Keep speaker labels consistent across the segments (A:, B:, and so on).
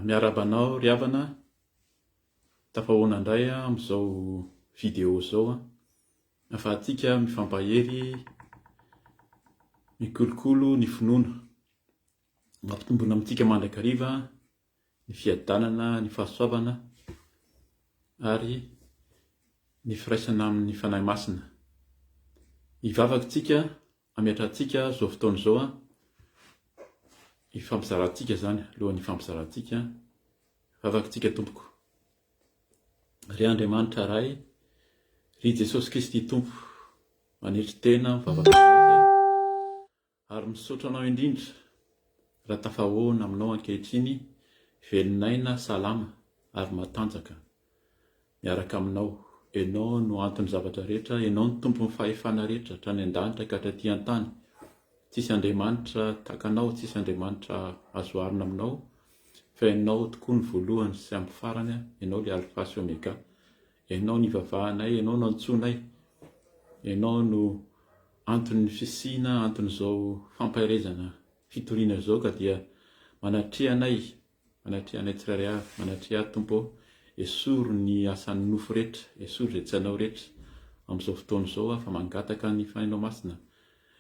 A: Miarahaba anao ry havana, tafahoana indray amin'izao vidéo izao ahafahantsika mifampahery, mikolokolo ny finoana. Mampitombona amintsika mandrakariva ny fiadanana, ny fahasoavana ary ny firaisana amin'ny Fanahy Masina. Hivavaka isika Hametrahantsika izao fotoana izao an, hifampizarantsika izany, alohan'ny hifampizarantsika, vavakitsika Tompoko. Ry Andriamanitra Ray, ry Jesosy Kristy Tompo, manetry tena mivavaka aminao izay, ary misaotra Anao indrindra raha tafahoana aminao ankehitriny, velon'aina, salama ary matanjaka. Miaraka aminao. Ianao no anton'ny zavatra rehetra, Ianao no Tompon'ny fahefana rehetra, hatrany an-danitra ka hatraty an-tany. Tsisy Andriamanitra tahaka Anao, tsisy Andriamanitra azo oharina aminao, fa Ianao tokoa no voalohany sy amin'ny farany, Ianao ilay Alfa sy Omega. Ianao no ivavahanay, Ianao no antsoinay, Ianao no anton'ny fisiana, anton'izao fampaherezana fitoriana izao ka dia manatreha anay Manatreha anay tsirairay avy, manatreha ahy Tompo ô, esory ny asan'ny nofo rehetra, esory izay tsy anao rehetra amin'izao fotoana izao aho fa mangataka ny Fanahinao Masina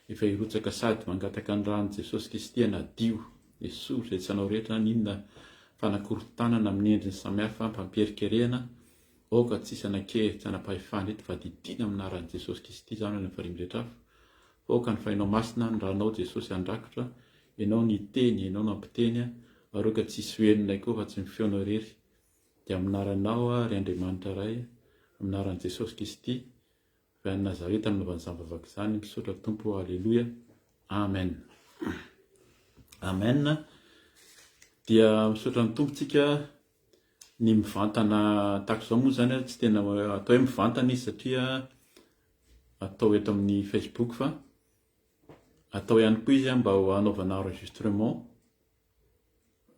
A: efa hirotsaka sady mangataka ny ràn'i Jesosy Kristy hanadio, esory izay tsy anao rehetra n'inona fanakorontanana amin'ny endriny samihafa mpampiherikerehana, aoka tsy hisy hanan-kery tsy hanam-pahefana eto fa didiana amin'ny anaran'i Jesosy Kristy izany any amin'ny farihy mirehetra afo fa aoka ny Fanahinao Masina ny rànao Jesosy handrakotra Ianao niteny, Ianao nampiteny ary aoka tsy hisy ho henonay koa fa tsy ny feonao irery. Dia amin'ny anaranao aho, ry Andriamanitra Ray, amin'ny anaran'i Jesosy Kristy, avy any Nazareta no nanaovana izany vavaka izany. Misaotra Tompo ô, Aleloia. Amen. Amen. Dia misaotra ny Tompo tsika ny mivantana tahaka izao moa izany tsy tena atao hoe mivantana izy satria atao eto amin'ny Facebook fa Atao ihany koa izy mba ho hanaovana enregistrement,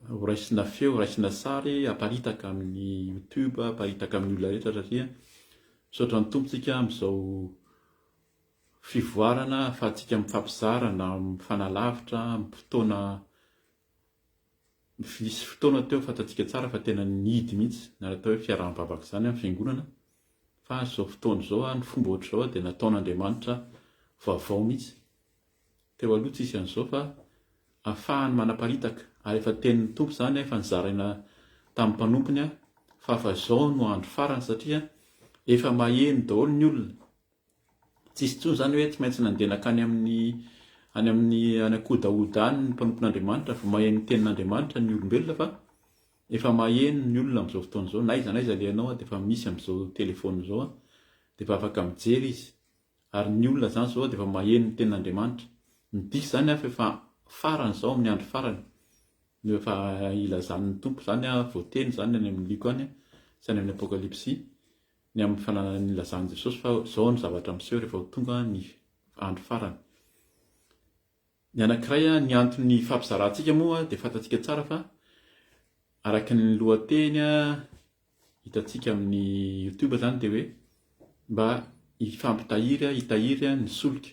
A: ho raisina feo, raisina sary, aparitaka amin'ny youtube, aparitaka amin'ny olona rehetra satria misaotra ny Tompo tsika amin'izao fivoarana ahafahantsika mifampizara na mifanalavitra amin'ny fotoana Nisy fotoana teo fantatsika tsara fa tena nihidy mihitsy na atao hoe fiaraha-mivavaka izany amin'ny fiangonana fa izao fotoana izao ny fomba ohatr'izao dia nataon'Andriamanitra vaovao mihitsy. Teo aloha tsisy an'izao fa afahany manaparitaka ary efa tenin'ny Tompo izany efa nozaraina tamin'ny mpanompony fa fa izao no andro farany satria efa maheno daholo ny olona Tsisy intsony izany hoe tsy maintsy nandeha nankany amin'ny any amin'ny any an-kodahoda any ny mpanompon'Andriamanitra vao maheno ny tenin'Andriamanitra ny olombelona fa efa maheno ny olona amin'izao fotoana izao na aiza na aiza alehanao dia efa misy amin'izao telefaonina izao dia efa afaka mijery izy ary ny olona izany izao dia efa maheno ny tenin'Andriamanitra. Midika izany fa efa farany izao amin'ny andro farany no efa ilazan'ny Tompo izany voateny izany any amin'ny Lioka any sy any amin'ny Apokalypsy ny amin'ny fananana nilazan'i Jesosy fa izao no zavatra miseho rehefa ho tonga ny andro farany. Ny anankiray, ny antony hifampizarantsika moa dia fantatsika tsara fa araka ny lohateny hitantsika amin'ny YouTube izany dia hoe mba hifampitahiry, hitahiry ny solika.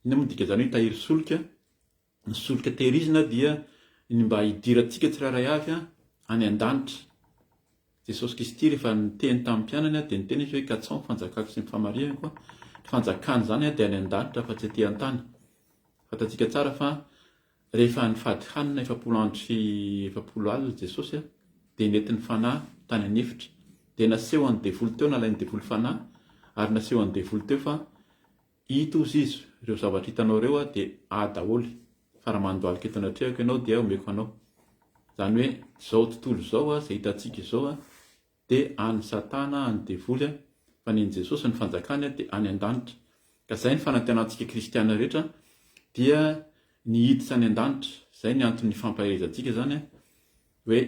A: Inona moa ny dikan'izany hoe hitahiry solika? Ny solika tehirizina dia ny mba hidirantsika tsirairay avy any an-danitra. Jesosy Kristy rehefa niteny tamin'ny mpianany dia niteny izy hoe katsaho ny fanjakako sy ny famarihako. Ny fanjakana izany dia any an-danitra fa tsy aty an-tany. Fantatsika tsara fa rehefa nifady hanina 40 andro sy 40 alina Jesosy dia nentin'ny fanahy tany an'efitra. Dia naseho an'ny devoly teo, nalain'ny devoly fanahy ary naseho an'ny devoly teo fa Ito ozy izy, ireo zavatra hitanao ireo dia ahy daholo, fa raha mandohalika eto anatrehako ianao dia omeko anao. Izany hoe izao tontolo izao izay hitantsika izao dia an'i Satana, an'i devoly, fa ny an'i Jesosy, ny fanjakany dia any an-danitra. Ka izay ny fanantenantsika kristiana rehetra dia ny hiditra any an-danitra. Izay ny anton'ny fampaherezantsika izany hoe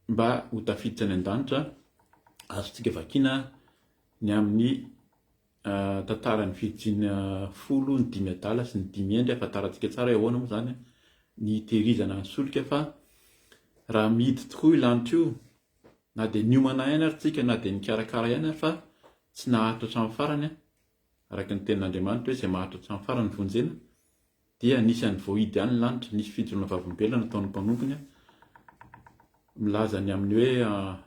A: mba ho tafiditra any an-danitra, azontsika vakiana ny amin'ny tantaran'ny virjiny folo, ny dimy adala sy ny dimy hendry, ahafantarantsika tsara hoe ahoana moa izany ny hitehirizana ny solika fa raha mihidy tokoa io lanitra io, na dia niomana ihany ary tsika, na dia nikarakara ihany ary fa tsy naharitra hatramin'ny farany, araka ny tenin'Andriamanitra hoe izay maharitra hatramin'ny farany vonjena, Dia nisy an'i Vohidy ihany ny lanitra, nisy fijoroana vavolombelona nataon'ny mpanompony. milaza ny amin'ny hoe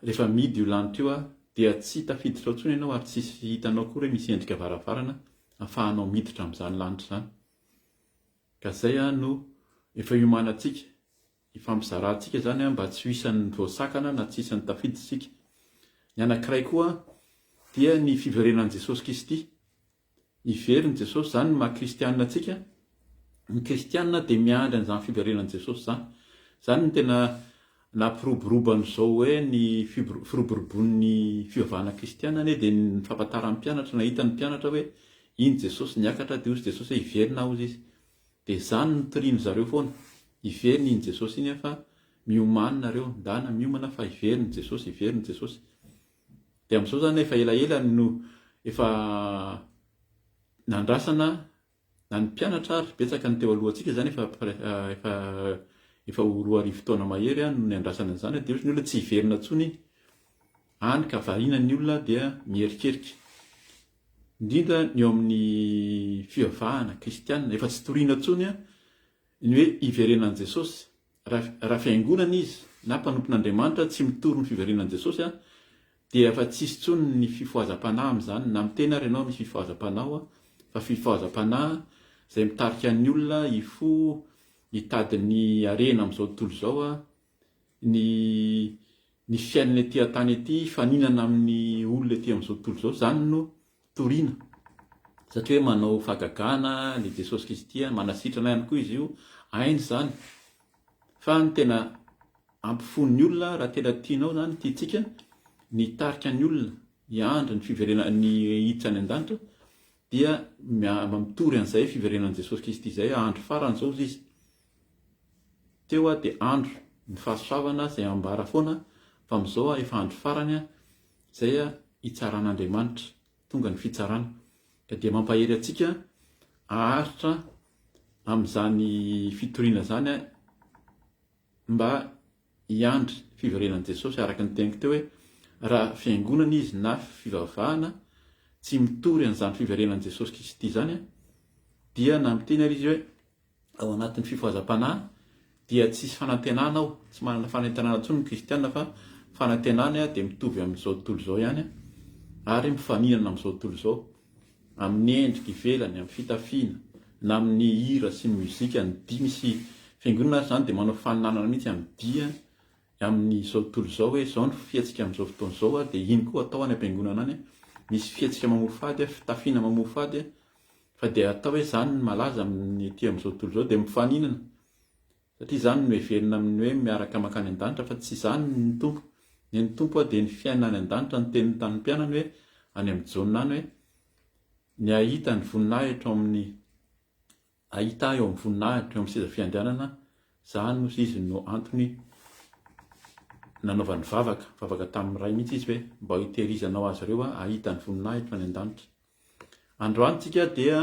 A: rehefa mihidy io lanitra io dia tsy tafiditra ao intsony ianao ary tsisy hitanao akory hoe misy endrika varavarana ahafahanao miditra amin'izany lanitra izany. Ka izay no efa iomanantsika, ifampizarantsika izany mba tsy ho isan'ny voasakana na tsy isan'ny tafiditra isika. Ny anankiray koa dia ny fiverenan'i Jesosy Kristy. Hiverina Jesosy, izany no maha kristianina antsika, ny kristianina dia miandry an'izany fiverenan'i Jesosy izany. Izany no tena nampiroborobo an'izao hoe ny firoborobon'ny fivavahana kristianina anie dia ny fampatantaran'ny mpianatra, nahita ny mpianatra hoe iny Jesosy niakatra dia hozy Jesosy hoe hiverina aho hozy izy. Dia izany no torian'ny zareo foana, hiverina iny Jesosy iny fa miomàna nareo, ndana miomana fa hiverina Jesosy, hiverina Jesosy. Dia amin'izao izany efa elaela no efa nandrasana na ny mpianatra ary betsaka ny teo alohantsika izany efa efa efa ho 2000 taona mahery no niandrasana an'izany dia ohatry ny olona tsy hiverina intsony iny. Any ka variana ny olona dia mierikerika. Indrindra ny eo amin'ny fivavahana kristianina efa tsy toriana intsony ny hoe hiverenan'i Jesosy. Raha fiangonana izy na mpanompon'Andriamanitra tsy mitory ny fiverenan'i Jesosy dia efa tsisy intsony ny fifohazam-panahy amin'izany na miteny ary ianao misy fifohazam-panahy ao fa fifohazam-panahy izay mitarika ny olona hifoha hitady ny harena amin'izao tontolo izao ny ny fiainana ety an-tany ety hifaninana amin'ny olona ety amin'izao tontolo izao izany no toriana satria hoe manao fahagagana le Jesosy Kristy an, manasitrana ihany koa izy io, hainy izany fa ny tena ampifoha ny olona raha tena tianao izany, tiantsika ny hitarika ny olona hiandry ny fiverena ny hiditra any an-danitra dia mitory an'izay fiverenan'i Jesosy Kristy izay andro farany izao izy teo aho dia andro ny fahasoavana izay ambara foana fa amin'izao aho efa andro farany izay hitsaran'Andriamanitra, tonga ny fitsarana. Ka dia mampahery antsika haharitra amin'izany fitoriana izany mba hiandry fiverenan'i Jesosy araka ny teniko teo hoe raha fiangonana izy na fivavahana tsy mitory an'izany fiverenan'i Jesosy Kristy izany dia na miteny ary izy hoe ao anatin'ny fifohazam-panahy dia tsisy fanantenana ao, tsy manana fanantenana intsony ny kristiana fa fanantenany dia mitovy amin'izao tontolo izao ihany ary mifaninana amin'izao tontolo izao amin'ny endrika ivelany, amin'ny fitafiana, na amin'ny hira sy ny mozika, ny dihy, misy fiangonana ary izany dia manao faninanana mihitsy amin'ny dihy amin'izao tontolo izao hoe izao ny fihetsika amin'izao fotoana izao dia iny koa atao any am-piangonana any, misy fihetsika mamoafady, fitafiana mamoafady Fa dia atao hoe izany ny malaza amin'ny ety amin'izao tontolo izao dia mifaninana satria izany no heverina amin'ny hoe miaraka mankany an-danitra fa tsy izany ny Tompo. Ny an'ny Tompo dia ny fiainana any an-danitra ny teniny tamin'ny mpianany hoe any amin'ny Jaona any hoe ny hahita ny voninahitro amin'ny hahita ahy eo amin'ny voninahitro eo amin'ny seza fiandrianana izany hozy izy no antony nanaovany vavaka, vavaka tamin'ny Ray mihitsy izy hoe mba hitehirizanao azy ireo hahita ny voninahitro any an-danitra. Androany tsika dia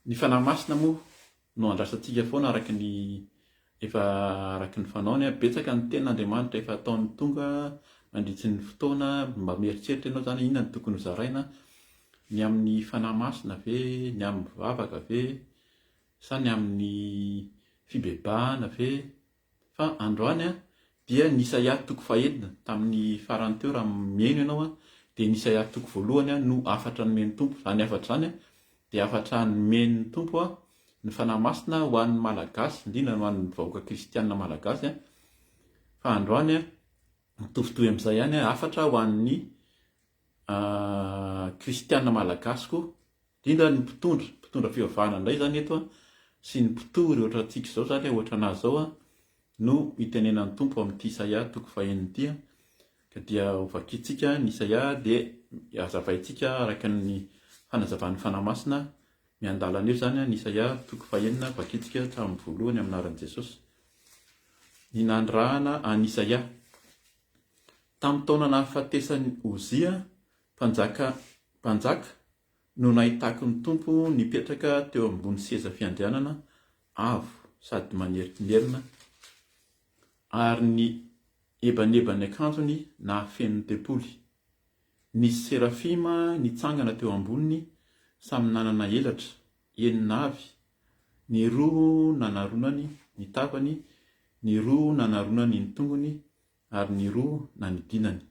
A: ny Fanahy Masina moa no andrasantsika foana araka ny efa araka ny fanaony. Betsaka ny tenin'Andriamanitra efa ataony tonga mandritry ny fotoana. Mba mieritreritra ianao izany inona no tokony hozaraina? Ny amin'ny Fanahy Masina ve? Ny amin'ny vavaka ve? Sa ny amin'ny fibebahana ve? Fa androany dia ny Isaia toko fahenina, tamin'ny farany teo raha mihaino ianao dia ny Isaia toko voalohany no hafatra nomen'ny Tompo. Izany hafatra izany dia hafatra nomen'ny Tompo ny Fanahy Masina ho an'ny Malagasy, indrindra ho an'ny vahoaka kristiana malagasy. Fa androany mitovitovy amin'izay ihany, hafatra ho an'ny kristiana malagasy koa, indrindra ny mpitondra, mpitondra fivavahana indray izany eto sy ny mpitory ohatrantsika izao izany, ohatra anah izao no itenenan'ny Tompo amin'ity Isaia toko fahenina ity, ka dia ho vakintsika ny Isaia dia hazavaintsika araka ny fanazavan'ny Fanahy Masina miandalana eo izany ny Isaia toko fahenina vakintsika hatramin'ny voalohany amin'ny anaran'i Jesosy. Ny nanirahana an'i Isaia. Tamin'ny taona nahafatesan'i Ozia, mpanjaka mpanjaka, no nahitako ny Tompo nipetraka teo ambony seza fiandrianana avo sady manerinerina, ary ny ebaneban'ny akanjony nahafeno ny tempoly. Nisy serafima nitsangana teo amboniny, samy nanana elatra, enina avy, ny roa nanaronany ny tavany, ny roa nanaronany ny tongony, ary ny roa nanidinany.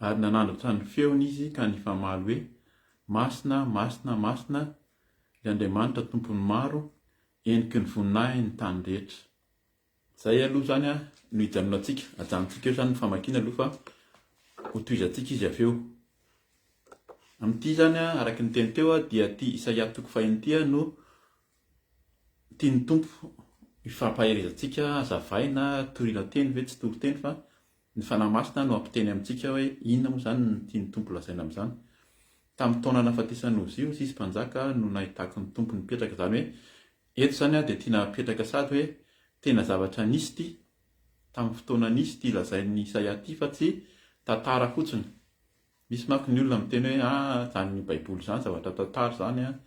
A: Ary nanandratra ny feony izy ka nifamaly hoe, Masina, masina, masina, ilay Andriamanitra Tompon'ny maro, heniky ny voninahiny ny tany rehetra. Zay aloha zany no hijanonantsika, ajanontsika eo zany ny famakiana aloha fa hotohizantsika izy avy eo. Amin'ity zany araka ny teny teo dia ity Isaia toko fahiny ity no tian'ny Tompo hifampaherezantsika, hazavaina, toriana teny ve tsy toriteny fa ny Fanahy Masina no hampiteny amintsika hoe inona moa izany no tian'ny Tompo lazaina amin'izany. Tamin'ny taona nahafatesan'i Ozia hozy izy mpanjaka no nahitako ny Tompo nipetraka, izany hoe Eto izany dia tiana hapetraka sady hoe tena zavatra nisy ity, tamin'ny fotoana nisy ity lazain'i Isaia ity fa tsy tantara fotsiny. Misy manko ny olona miteny hoe ah izany baiboly izany zavatra tantara izany an,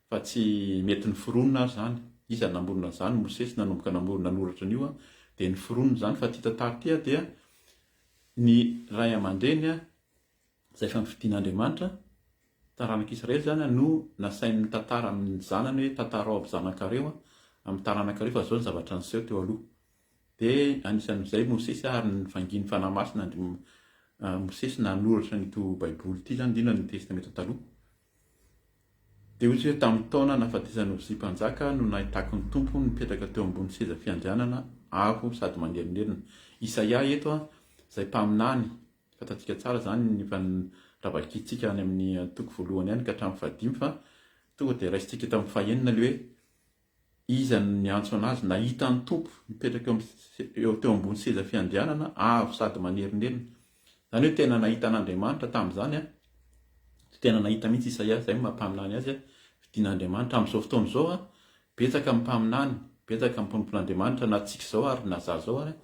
A: fa tsy mety noforonina ary izany. Iza no namorona an'izany? Mosesy nanomboka namorona nanoratra an'io an, dia noforonina izany fa ity tantara ity dia ny ray aman-dreny izay efa nofidin'Andriamanitra, taranak'Israely izany, no nasainy mitantara amin'ny zanany hoe tantarao amin'ny zanakareo, amin'ny taranakareo fa izao ny zavatra niseho teo aloha. Dia anisan'izay Mosesy ary nivangian'ny Fanahy Masina an-dry Mosesy nanoratra an'ito Baiboly ity izany, indrindra ny Testamenta Taloha. Dia hoy izy hoe tamin'ny taona nahafatesan'i Ozia mpanjaka no nahitako ny Tompo nipetraka teo ambony seza fiandrianana avo sady manerinerina. Isaia eto izay mpaminany Fantatsika tsara izany ny efa raha-vakintsika any amin'ny toko voalohany any ka hatramin'ny fahadimy fa tonga dia raisintsika eto amin'ny fahenina ilay hoe iza no niantso an'azy, nahita ny Tompo nipetraka eo amin'ny eo teo ambony seza fiandrianana avo sady manerinerina. Izany hoe tena nahita an'Andriamanitra tamin'izany an, tena nahita mihitsy Isaia, izay no maha mpaminany azy, fidin'Andriamanitra. Amin'izao fotoana izao an, Betsaka ny mpaminany, betsaka ny mpanompon'Andriamanitra na tsika izao ary na za izao ary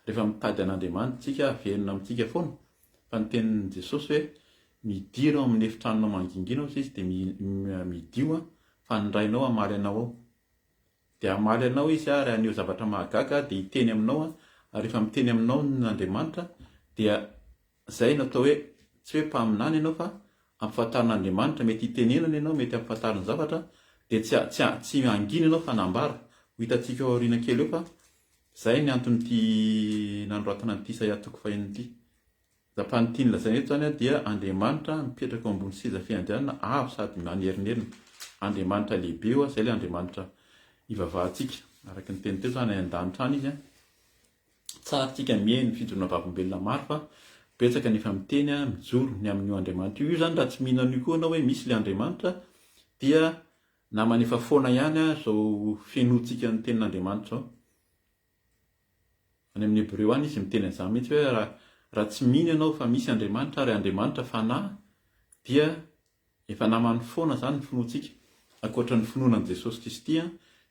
A: rehefa mitady an'Andriamanitra tsika averina amintsika foana fa ny tenin'i Jesosy hoe midira ao amin'ny efitranonao mangingina hozy izy dia midio fa ny Rainao hamaly anao ao. Dia hamaly anao izy ary haneho zavatra mahagaga dia hiteny aminao ary rehefa miteny aminao Andriamanitra dia Zay no atao hoe tsy hoe mpaminany ianao fa ampifantarin'Andriamanitra, mety hitenenana ianao, mety ampifantariny zavatra dia tsy tsy tsy hangina ianao fa nambara. Ho hitantsika ao aoriana kely eo fa zay ny anton'ity nanoratana an'ity Isaia toko fahenina ity. Fa ny tiany lazaina eto zany dia Andriamanitra mipetraka eo ambony seza fiandrianana avo sady manerinerina. Andriamanitra lehibe io, zay ilay Andriamanitra ivavahantsika. Araka ny teny teo zany any an-danitra any izy. Tsara tsika mihaino fijoroana vavolombelona maro fa betsaka ny efa miteny mijoro ny amin'io Andriamanitra io. Io zany raha tsy mino an'io koa ianao hoe misy le Andriamanitra dia namana efa foana ihany zao fenotsika ny tenin'Andriamanitra zao. Any amin'ny Hebreo any izy miteny an'izany mihitsy hoe raha raha tsy mino ianao fa misy Andriamanitra ary Andriamanitra fanahy dia Efa namany foana izany ny finoantsika, ankoatra ny finoana an'i Jesosy Kristy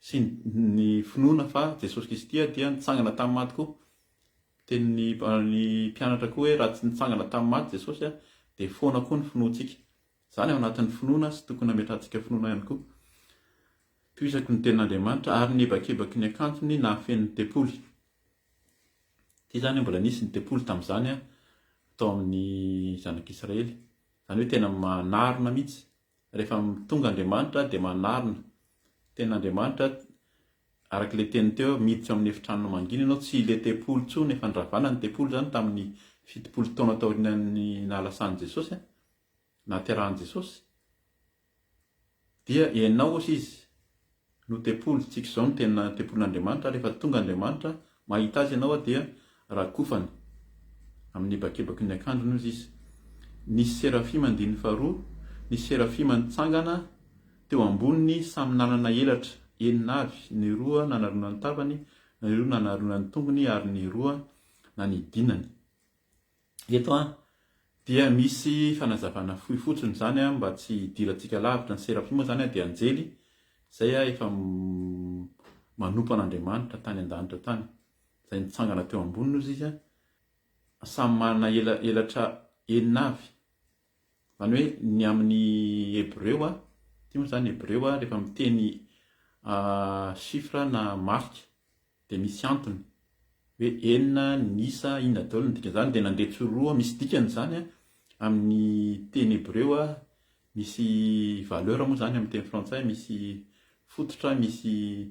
A: sy ny finoana fa Jesosy Kristy dia nitsangana tamin'ny maty koa. Tenin'ny ny mpianatra koa hoe raha tsy nitsangana tamin'ny maty Jesosy dia foana koa ny finoantsika. Izany ao anatin'ny finoana sy tokony hametrahantsika finoana ihany koa. Tohizako ny tenin'Andriamanitra, ary ny hebakebaky ny akanjony nahafeno ny tempoly. Ity izany mbola nisy ny tempoly tamin'izany tao amin'ny zanak'Israely. Izany hoe tena manarona mihitsy. Rehefa tonga Andriamanitra dia manarona. Tena Andriamanitra, araka ilay teny teo, miditra ao amin'ny efitranony mangina ianao, tsy ilay tempoly intsony, efa noravana ny tempoly izany tamin'ny 70 taona taorian'ny nahalasan'i Jesosy, nahaterahan'i Jesosy. Dia ianao hozy izy no tempoly, tsika izao no tena tempolin'Andriamanitra, rehefa tonga Andriamanitra mahita azy ianao dia rakofany amin'ny hebakebaky ny akanjony hozy izy. Nisy serafima andininy faharoa, nisy serafima nitsangana teo amboniny samy nanana elatra enina avy, ny roa nanarona ny tavany, ny roa nanarona ny tongony ary ny roa nanidinany. Eto dia misy fanazavana fohy fotsiny izany mba tsy hidirantsika lavitra. Ny Serafima izany dia anjely izay efa manompo an'Andriamanitra tany an-danitra tany, izay nitsangana teo amboniny hozy izy, samy manana elatra enina avy. Izany hoe ny amin'ny Hebreo, ity moa izany Hebreo rehefa miteny chiffre na marika dia misy antony hoe enina ny isa inona daholo ny dikan'izany dia nandeha tsiroa misy dikany izany amin'ny teny hebreo misy valeur moa izany amin'ny teny frantsay misy fototra misy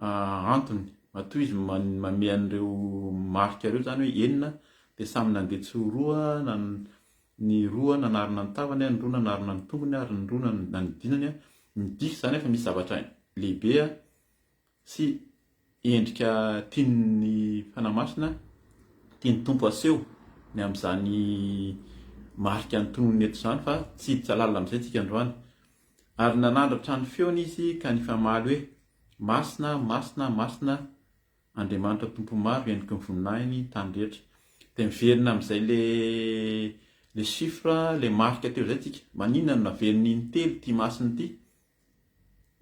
A: antony. Matoa izy manome an'ireo marika ireo izany hoe enina dia samy nandeha tsy ho roa na ny roa nanarona ny tavany, ny roa nanarona ny tongony ary ny roa nanidinany. Midika izany fa misy zavatra lehibe sy endrika tian'ny Fanahy Masina, tian'ny Tompo aseho ny amin'izany marika notononiny eto izany fa tsy hiditra lalina amin'izay tsika androany. Ary nanandratra ny feony izy ka nifamaly hoe, Masina, masina, masina Andriamanitra Tompon'ny maro, heniky ny voninahiny ny tany rehetra. Dia miverina amin'izay le le chiffre, le marika teo izay tsika. Maninona no naveriny intelo ity masina ity?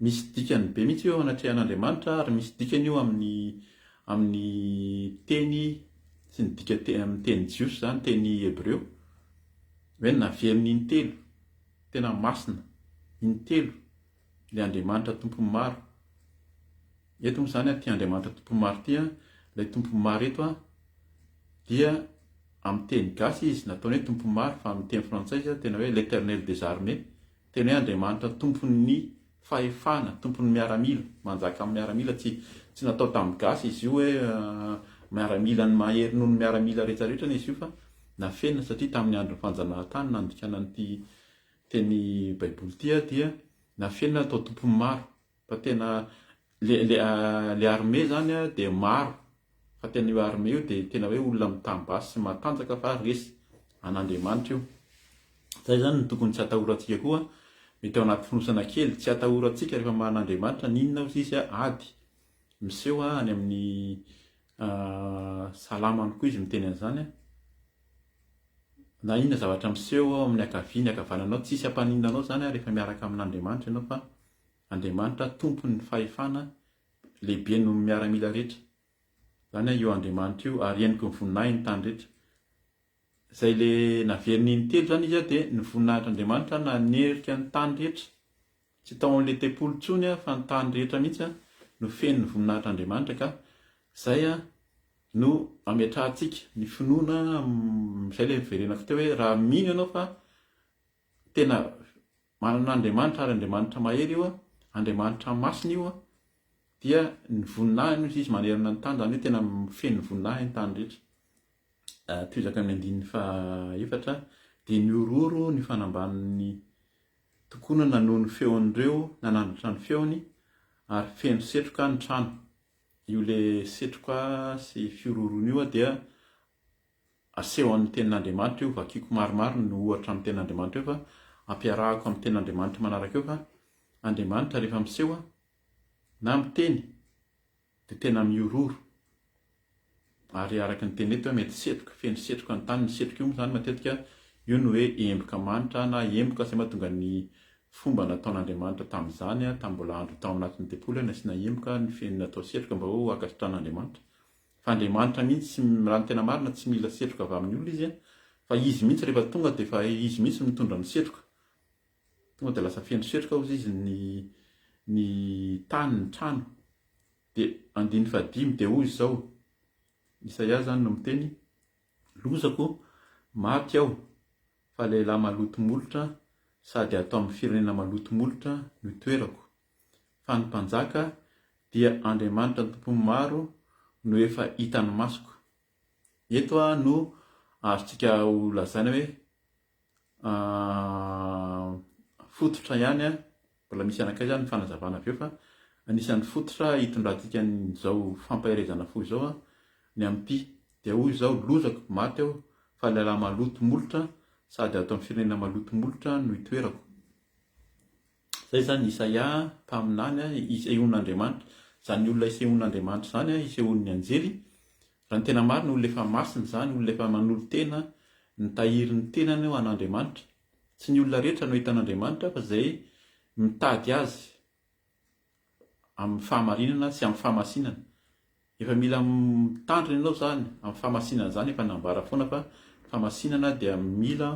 A: Misy dikany be mihitsy io eo anatrehan'Andriamanitra ary misy dikany io amin'ny amin'ny teny sy ny dika amin'ny teny jiosy izany, teny hebreo. Hoe naveriny intelo. Tena masina, intelo, ilay Andriamanitra Tompon'ny maro. Eto moa izany ity Andriamanitra Tompon'ny maro ity, ilay Tompon'ny maro eto dia amin'ny teny gasy izy nataony hoe Tompon'ny maro fa amin'ny teny frantsay izy tena hoe l'Eternel des armées, tena hoe Andriamanitra Tompon'ny fahefana, tompon'ny miaramila, manjaka amin'ny miaramila, tsy tsy natao tamin'ny gasy izy io hoe miaramila ny mahery noho ny miaramila rehetra rehetra anie izy io fa nafenina satria tamin'ny andron'ny fanjanahantany nandikana an'ity teny baiboly ity dia nafenina natao tompon'ny maro fa tena le le le armée zany dia maro Fa tena io armée io dia tena hoe olona mitam-basy sy matanjaka fa resy an'Andriamanitra io. Zay zany no tokony tsy atahorantsika koa, mety ao anaty fonosana kely, tsy atahorantsika rehefa manana Andriamanitra n'inona ozy izy ady miseho any amin'ny salamo any koa izy miteny an'izany na inona zavatra miseho ao amin'ny ankavia ny ankavananao tsisy hampaninona anao zany rehefa miaraka amin'Andriamanitra ianao fa Andriamanitra tompon'ny fahefana lehibe noho ny miaramila rehetra. Izany io Andriamanitra io, ary heniky ny voninahiny ny tany rehetra. Izay le naveriny intelo izany izy dia ny voninahitr'Andriamanitra nanerika ny tany rehetra. Tsy tao amin'ilay tempoly intsony fa ny tany rehetra mihitsy no feno ny voninahitr'Andriamanitra ka izay no ametrahantsika ny finoana, izay ilay niverenako teo hoe raha mino ianao fa Tena manana Andriamanitra ary Andriamanitra mahery io, Andriamanitra masina io, dia ny voninahiny hozy izy manerana ny tany, izany hoe tena feno voninahiny ny tany rehetra. Tohizako amin'ny andininy fahaefatra, dia nihorohoro ny fanambanin'ny tokonana noho ny feon'ireo nanandratra ny feony, ary feno setroka ny trano. Io le setroka sy fihorohoroana io dia Asehon'ny tenin'Andriamanitra io, vakiko maromaro ny ohatra amin'ny tenin'Andriamanitra eo fa ampiarahako amin'ny tenin'Andriamanitra manaraka eo fa Andriamanitra rehefa miseho na miteny dia tena mihorohoro ary araka ny teny eto hoe mety setroka, feno setroka ny tany, ny setroka io moa izany matetika io no hoe emboka manitra na emboka izay mahatonga ny fomba nataon'Andriamanitra tamin'izany tamin'ny mbola andro tao anatin'ny tempoly nasiana emboka ny feno natao setroka mba ho ankasitrahan'Andriamanitra. Fa Andriamanitra mihitsy raha ny tena marina tsy mila setroka avy amin'ny olona izy fa izy mihitsy rehefa tonga dia efa izy mihitsy no mitondra ny setroka. Tonga dia lasa feno setroka hozy izy ny ny tany, ny trano. Dia andininy fahadimy dia hoy izao, Isaia izany no miteny, Lozako, maty aho, fa lehilahy maloto molotra sady ato amin'ny firenena maloto molotra no itoerako. Fa ny mpanjaka dia Andriamanitra Tompon'ny maro no efa hitan'ny masoko. Eto no azontsika ho lazaina hoe fototra ihany, mbola misy anankiray izany ny fanazavana avy eo fa anisan'ny fototra hitondrantsika an'izao fampaherezana fo izao ny amin'ity. Dia hoy izao, lozako, maty aho, fa lehilahy maloto molotra sady ato amin'ny firenena maloto molotra no itoerako. Izay izany Isaia mpaminany isehoan'Andriamanitra. Izany olona isehoan'Andriamanitra izany, isehoan'ny anjely, raha ny tena marina olona efa masina izany, olona efa manolo-tena, nitahiry ny tenany ho an'Andriamanitra. Tsy ny olona rehetra no hitan'Andriamanitra fa izay mitady azy. amin'ny fahamarinana sy amin'ny fahamasinana. Efa mila mitandrina ianao izany amin'ny fahamasinana izany, efa nambara foana fa ny fahamasinana dia mila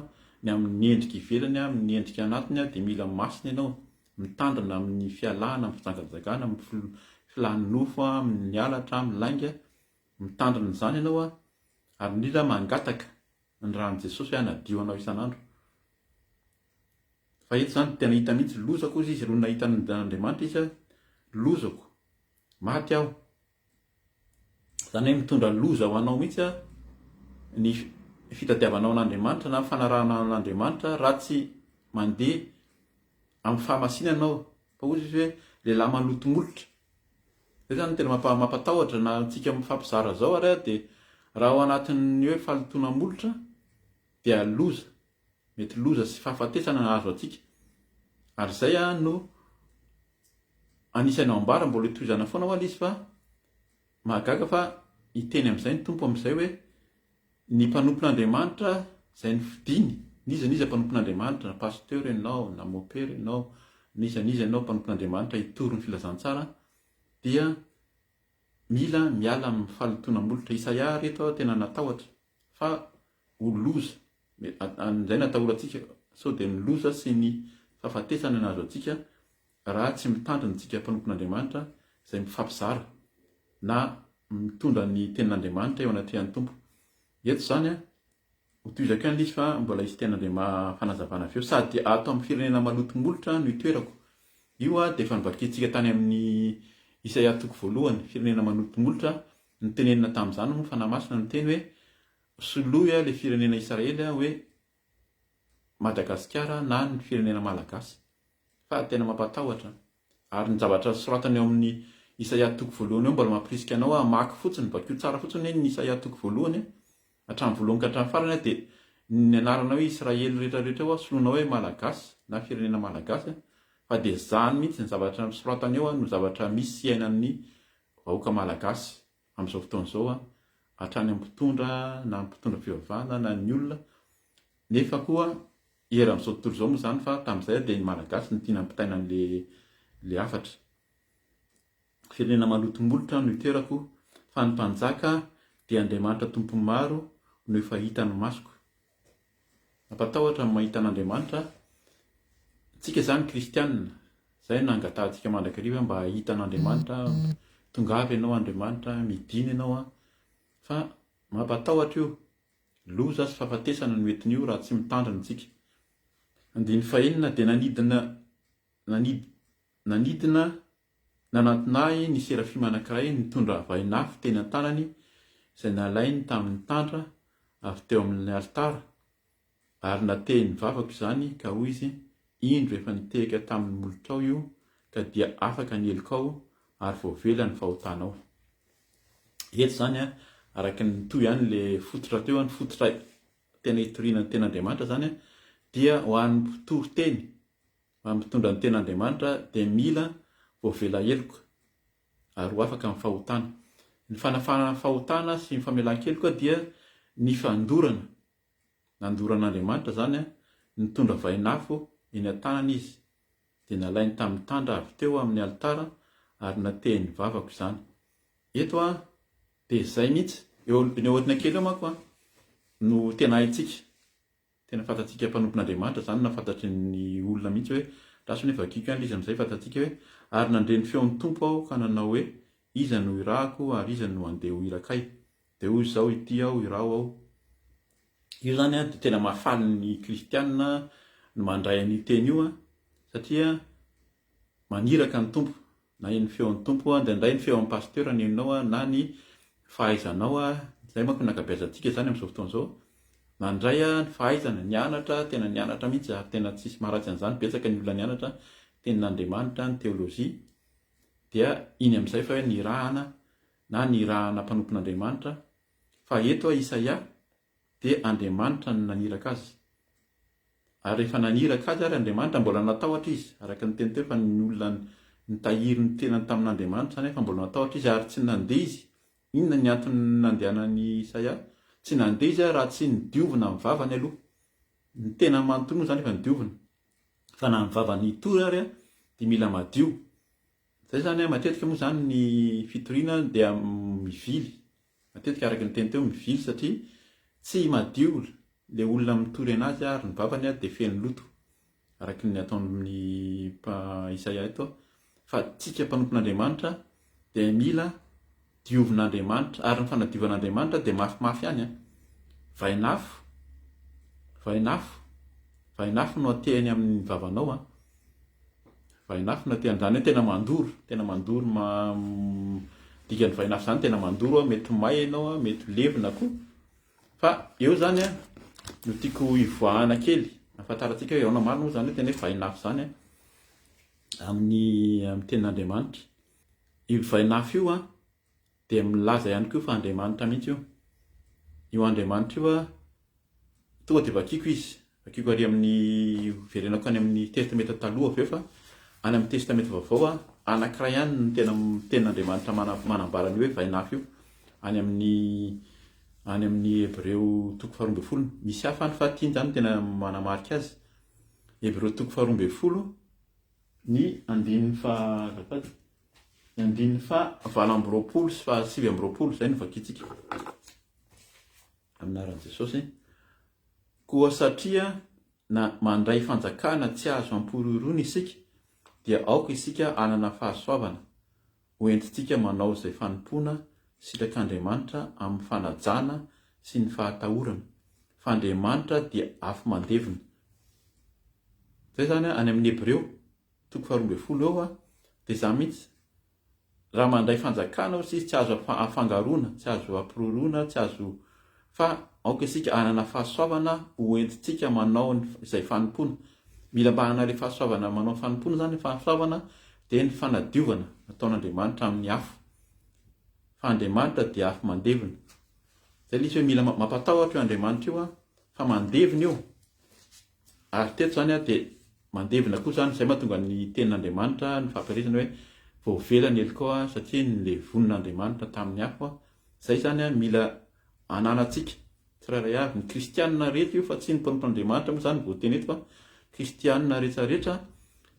A: ny amin'ny endrika ivelany, amin'ny endrika anatiny dia mila masina ianao, mitandrina amin'ny fialana, amin'ny fijangajangana, amin'ny filan'ny nofo, amin'ny halatra, amin'ny lainga, mitandrina izany ianao ary indrindra mangataka ny ran'i Jesosy hoe hanadio anao isan'andro. Fa eto izany tena hita mihitsy, lozako hozy izy, irony nahita an'Andriamanitra izy, lozako, maty aho. Izany hoe mitondra loza ho anao mihitsy ny fitadiavanao an'Andriamanitra na fanarahana an'Andriamanitra raha tsy mandeha amin'ny fahamasinana ianao. Fa hoy izy hoe lehilahy maloto molotra. Izay izany no tena mampatahotra na antsika mifampizara izao ary dia raha ao anatin'ny hoe fahalotoana molotra dia loza. Mety loza sy fahafatesana hahazo antsika. Ary izay no anisan'ny ambara mbola hotohizana foana ho'a ilay izy fa mahagaga fa hiteny amin'izay ny Tompo amin'izay hoe ny mpanompon'Andriamanitra izay nofidiny, n'iza n'iza mpanompon'Andriamanitra, na pasteur ianao, na mopera ianao, n'iza n'iza ianao mpanompon'Andriamanitra hitory ny filazantsara dia mila miala amin'ny fahalotoana molotra. Isaia ary eto tena natahotra fa ho loza, izay no atahorantsika sao dia ny loza sy ny fahafatesana no hahazo antsika raha tsy mitandrina antsika mpanompon'Andriamanitra izay mifampizara na mitondra ny tenin'Andriamanitra eo anatrehan'ny Tompo. Eto izany an, ho tohizako ihany ilay izy fa mbola hisy tenin'Andriama fanazavana avy eo. Sady ato amin'ny firenena maloto molotra no itoerako. Io an dia efa novakintsika tany amin'ny Isaia toko voalohany, firenena maloto molotra, notenenina tamin'izany moa Fanahy Masina niteny hoe Soloy le firenena Israely hoe Madagasikara na ny firenena Malagasy. Fa tena mampatahotra. Ary ny zavatra soratany ao amin'ny Isaia toko voalohany ao mbola mampirisika anao hamaky fotsiny, vakio tsara fotsiny hoe ny Isaia toko voalohany hatramin'ny voalohany ka hatramin'ny farany dia ny anarana hoe Israely rehetra rehetra ao soloina hoe Malagasy na firenena Malagasy fa dia izany mihitsy ny zavatra soratany ao no zavatra misy iainan'ny vahoaka Malagasy. amin'izao fotoana izao hatrany amin'ny mpitondra na ny mpitondra fivavahana na ny olona nefa koa eran'izao tontolo izao moa izany fa tamin'izay dia ny Malagasy no tiana ampitaina an'le le hafatra. Firenena maloto molotra no itoerako fa ny mpanjaka dia Andriamanitra Tompon'ny maro no efa hitan'ny masoko. Mampatahotra ny mahita an'Andriamanitra. Tsika izany kristianina, izay no angatahantsika mandrakariva mba hahita an'Andriamanitra, tongava ianao Andriamanitra, midina ianao an. Fa mampatahotra io, loza sy fahafatesana no entin'io raha tsy mitandrina isika. Andininy fahenina, dia nanidina, nanidina Nanantona ahy ny serafima anankiray nitondra vainafo teny an-tanany izay nalainy tamin'ny tandra avy teo amin'ny alitara, ary natehiny vavako izany ka hoy izy, Indro efa nitehaka tamin'ny molotrao io, ka dia afaka ny helokao ary voavela ny fahotanao. Eto izany, araka ny mitohy ihany ilay fototra teo, ny fototra tena itoriana ny tenin'Andriamanitra izany dia ho an'ny mpitory teny Raha mitondra ny ten'Andriamanitra dia mila voavela heloka ary ho afaka amin'ny fahotana. Ny fanafahana ny fahotana sy ny famelan-keloka dia ny fandorana. Nandoran'Andriamanitra izany, nitondra vainafo eny an-tanany izy, dia nalainy tamin'ny tandra avy teo amin'ny alitara ary natehiny vavako izany. Eto dia izay mihitsy, eo ny aoriana kely eo manko no tena haintsika. Tena fantatsika mpanompon'Andriamanitra izany na fantatry ny olona mihitsy hoe, lasa nefa vakiko ihany ilay izy amin'izay fantatsika hoe, ary nandre ny feon'ny Tompo aho ka nanao hoe, iza no hirahako ary iza no handeha ho irakay? Dia hoy izao, ity aho, iraho aho. Io izany dia tena mahafaly ny kristiana ny mandray an'io teny io satria maniraka ny Tompo, na ny feon'ny Tompo, indraindray ny feon'ny pasteur no henonao na ny fahaizanao, izay manko no ankabeazantsika izany amin'izao fotoana izao, nandray ny fahaizana, nianatra, tena nianatra mihitsy ary tena tsisy maharatsy an'izany, betsaka ny olona nianatra tenin'Andriamanitra, ny teolojia, dia iny amin'izay fa hoe nirahana na nirahana mpanompon'Andriamanitra, fa eto Isaia dia Andriamanitra no naniraka azy. Ary rehefa naniraka azy ary Andriamanitra, mbola natahotra izy, araka ny teny teo fa ny olona nitahiry ny tenany tamin'Andriamanitra nefa mbola natahotra izy ary tsy nandeha izy. Inona ny antony nandehanan'i Isaia? Tsy nandeha izy raha tsy nodiovina ny vavany aloha. Ny tenany manontolo moa izany efa nodiovina. Fa na ny vavany hitory ary dia mila madio. Izay izany, matetika moa izany ny fitoriana dia mivily Matetika araka ny teny teo mivily satria tsy madio le olona mitory anazy ary ny vavany dia feno loto araka ny ataon'ny Isaia eto fa tsika mpanompon'Andriamanitra dia mila diovin'Andriamanitra ary ny fanadiovan'Andriamanitra dia mafimafy ihany an! Vainafo vainafo vainafo no atehiny amin'ny vavanao an! Vainafo na te an'izany hoe tena mandoro, tena mandoro ma Dikan'ny vainafo izany tena mandoro, mety may ianao, mety ho levona koa. Fa eo izany no tiako hivoahana kely, ahafantarantsika hoe ahoana marina moa izany hoe tena hoe vainafo izany amin'ny amin'ny tenin'Andriamanitra. Io vainafo io dia milaza ihany koa fa Andriamanitra mihitsy io. Io Andriamanitra io tonga dia vakiko izy, vakiko ary amin'ny verenako any amin'ny Testamenta Taloha avy eo fa any amin'ny Testamenta Vaovao anankiray ihany no tena tenin'Andriamanitra manambara ny hoe vainafo io any amin'ny any amin'ny Hebreo toko faharoa ambin'ny folo. Misy hafa any fa ity izany no tena manamarika azy. Hebreo toko faharoa ambin'ny folo ny andininy faha azafady. Ny andininy faha 28 sy faha 29, izay no vakintsika. Amin'ny anaran'i Jesosy. Koa satria na mandray fanjakana tsy azo ampihorohoroana isika, dia aoka isika hanana fahasoavana ho entintsika manao izay fanompoana sitrak'Andriamanitra amin'ny fanajana sy ny fahatahorana, fa Andriamanitra dia afo mandevona. Izay izany any amin'ny Hebreo toko faharoa ambin'ny folo eo dia izany mihitsy. Raha mandray fanjakana ozy izy tsy azo afangaroana, tsy azo ampiroroana, tsy azo fa aoka isika hanana fahasoavana ho entintsika manao izay fanompoana. Mila mba hanana ilay fahasoavana manao fanompoana izany, ny fahasoavana dia ny fanadiovana nataon'Andriamanitra amin'ny afo. Fa Andriamanitra dia afo mandevona. Izay ilay izy hoe mila mampatahotra io Andriamanitra io fa mandevona io. Ary teto izany dia mandevina koa izany, izay mahatonga ny tenin'Andriamanitra, ny fampielezana hoe voavela ny helokao satria nolevonin'Andriamanitra tamin'ny afo. Izay izany mila ananantsika tsirairay avy, ny kristianina rehetra io fa tsy ny mpanompon'Andriamanitra moa izany voateny eto fa kristianina rehetrarehetra,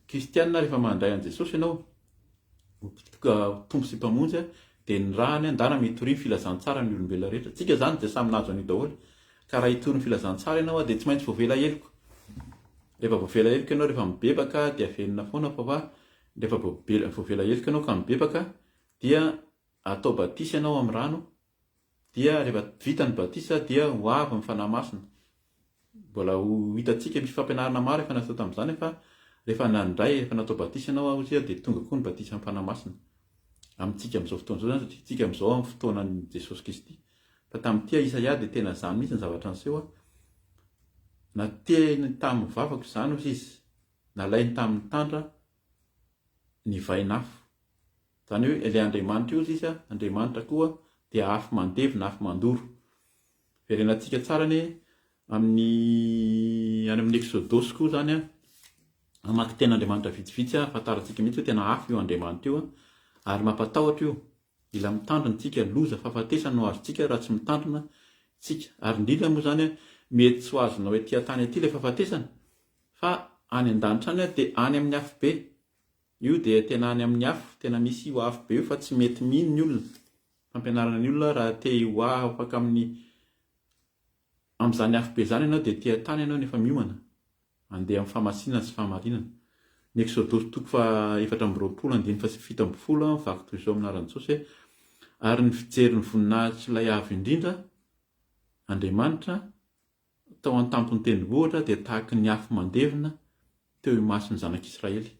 A: kristianina rehefa mandray an'i Jesosy ianao ho Tompo sy Mpamonjy dia nirahany andana mitoria ny filazantsara ny olombelona rehetra. Tsika izany dia samy nahazo an'io daholo. Ka raha hitory ny filazantsara ianao dia tsy maintsy voavela heloka. Rehefa voavela heloka ianao rehefa mibebaka dia averina foana fa fa rehefa voavela heloka ianao ka mibebaka dia atao batisa ianao amin'ny rano dia rehefa vita ny batisa dia ho avy ny Fanahy Masina. Mbola ho hitantsika, misy fampianarana maro efa natao tamin'izany fa rehefa nandray, rehefa natao batisa ianao hozy dia tonga koa ny batisan'ny Fanahy Masina amintsika amin'izao fotoana izao izany satria tsika amin'izao amin'ny fotoanan'i Jesosy Kristy. Fa tamin'ity Isaia dia tena izany mihitsy ny zavatra niseho. Natehiny tamin'ny vavako izany hozy izy, nalainy tamin'ny tandra ny vainafo. Izany hoe ilay Andriamanitra io hozy izy, Andriamanitra koa dia afo mandevona, afo mandoro. Verenantsika tsara anie amin'ny any amin'ny Eksodosy koa izany an, hamaky tenin'Andriamanitra vitsivitsy ahafantarantsika mihitsy hoe tena afo io Andriamanitra io ary mampatahotra io. Mila mitandrina tsika, loza, fahafatesana no azontsika raha tsy mitandrina tsika. Ary indrindra moa izany mety tsy ho azonao ety an-tany ety ilay fahafatesana fa any an-danitra any dia any amin'ny afobe. Io dia tena any amin'ny afo, tena misy io afobe io fa tsy mety mino ny olona. Fampianarana ny olona raha te ho afaka amin'ny amin'izany afobe izany ianao dia ety an-tany ianao no efa miomana. Handeha amin'ny fahamasinana sy fahamarinana. Ny Eksodosy toko faha 24 andininy faha 17 mivaky toy izao amin'ny anaran'i Jesosy hoe, Ary ny fijery ny voninahitr'Ilay Avo Indrindra, Andriamanitra, tao an-tampon'ny tendrombohitra dia tahaky ny afo mandevona teo imason'ny zanak'Israely.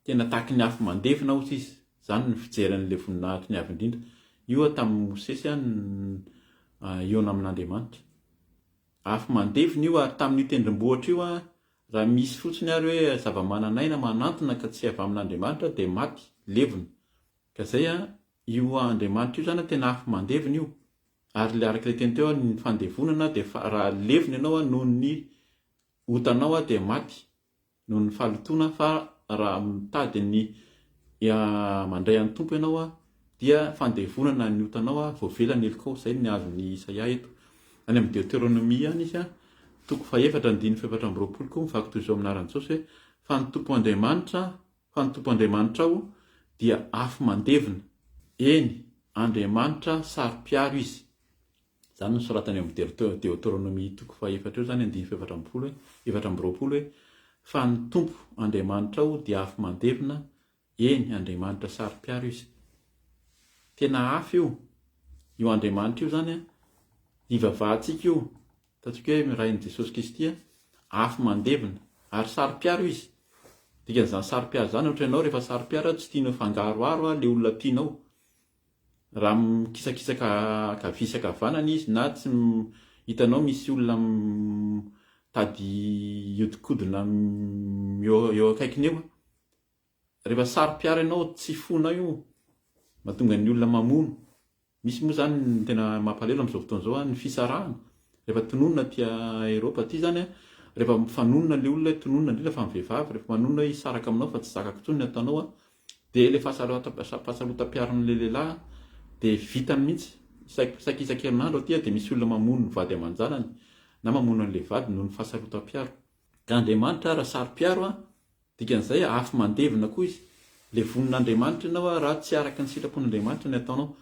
A: Tena tahaky ny afo mandevona hozy izy. Izany ny fijery an'ilay voninahitry ny Avo Indrindra. Io tamin'i Mosesy hihaona amin'Andriamanitra. Afo mandevona io ary tamin'io tendrombohitra io raha misy fotsiny ary hoe zava-manan'aina manantona ka tsy avy amin'Andriamanitra dia maty, levona. Ka zay an, io Andriamanitra io zany an tena afo mandevona io. Ary le araka ilay teny teo ny fandevonana dia raha levona ianao noho ny otanao dia maty. noho ny fahalotoana fa raha mitady ny mandray an'ny Tompo ianao dia fandevonana ny otanao voavela ny helokao, izay ny azon'i Isaia eto. Any amin'ny Deoteronomia ihany izy, toko fahefatra andininy faha-24 koa mivaky toy izao amin'ny anaran'i Jesosy hoe, Fa ny Tompo Andriamanitra, fa ny Tompo Andriamanitrao dia afo mandevona, eny, Andriamanitra saro-piaro Izy. Izany no soratany eo amin'ny Deoteronomia toko fahefatra eo izany andininy faha-14 hoe, 24 hoe, Fa ny Tompo Andriamanitrao dia afo mandevona, eny, Andriamanitra saro-piaro Izy. Tena afo io. Io Andriamanitra io izany an, ivavahantsika io, ataontsika hoe Rain'i Jesosy Kristy an, afo mandevona, ary saro-piaro Izy. Dikan'izany saro-piaro izany, ohatra ianao rehefa saro-piaro tsy tianao hifangaroharo ilay olona tianao. Raha mikisakisaka ankavia sy ankavanana izy na tsy hitanao misy olona mitady hiodikodina eo akaikiny eo, rehefa saro-piaro ianao tsy fonao io mahatonga ny olona mamono. Misy moa izany ny tena mampalahelo amin'izao fotoana izao ny fisarahana. Rehefa tononina aty Europe aty izany rehefa mifanonona ilay olona hoe tononina indrindra fa ny vehivavy rehefa manonona hoe hisaraka aminao fa tsy zakako intsony ny ataonao dia ilay fahasarotam-piaron'ilay lehilahy dia vitany mihitsy. Saika isan-kerinandro aty dia misy olona mamono ny vady aman-janany na mamono an'ilay vady noho ny fahasarotam-piaro. Ka Andriamanitra raha saro-piaro Dikan'izay, afo mandevona koa izy. Levonin'Andriamanitra ianao raha tsy araka ny sitrapon'Andriamanitra ny ataonao.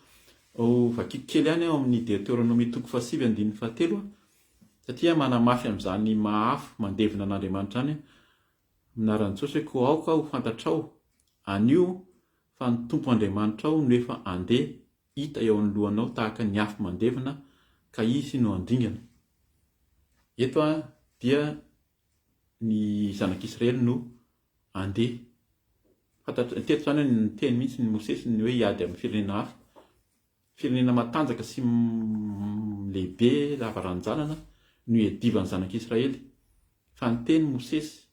A: Ho vakiko kely ihany ao amin'ny Deoteronomia toko fahasivy andininy fahatelo, satria manamafy amin'izany maha afo mandevona an'Andriamanitra izany amin'ny anaran'i Jesosy hoe, Koa aoka ho fantatrao anio fa ny Tompo Andriamanitrao no efa andeha hita eo anoloanao tahaka ny afo mandevona, ka Izy no handringana. Eto dia ny zanak'Israely no andeha. Fantatra, teto izany hoe niteny mihitsy ny Mosesy ny hoe hiady amin'ny firenena hafa. Firenena matanjaka sy lehibe lava ranjanana no hiadivan'ny zanak'Israely. Fa niteny Mosesy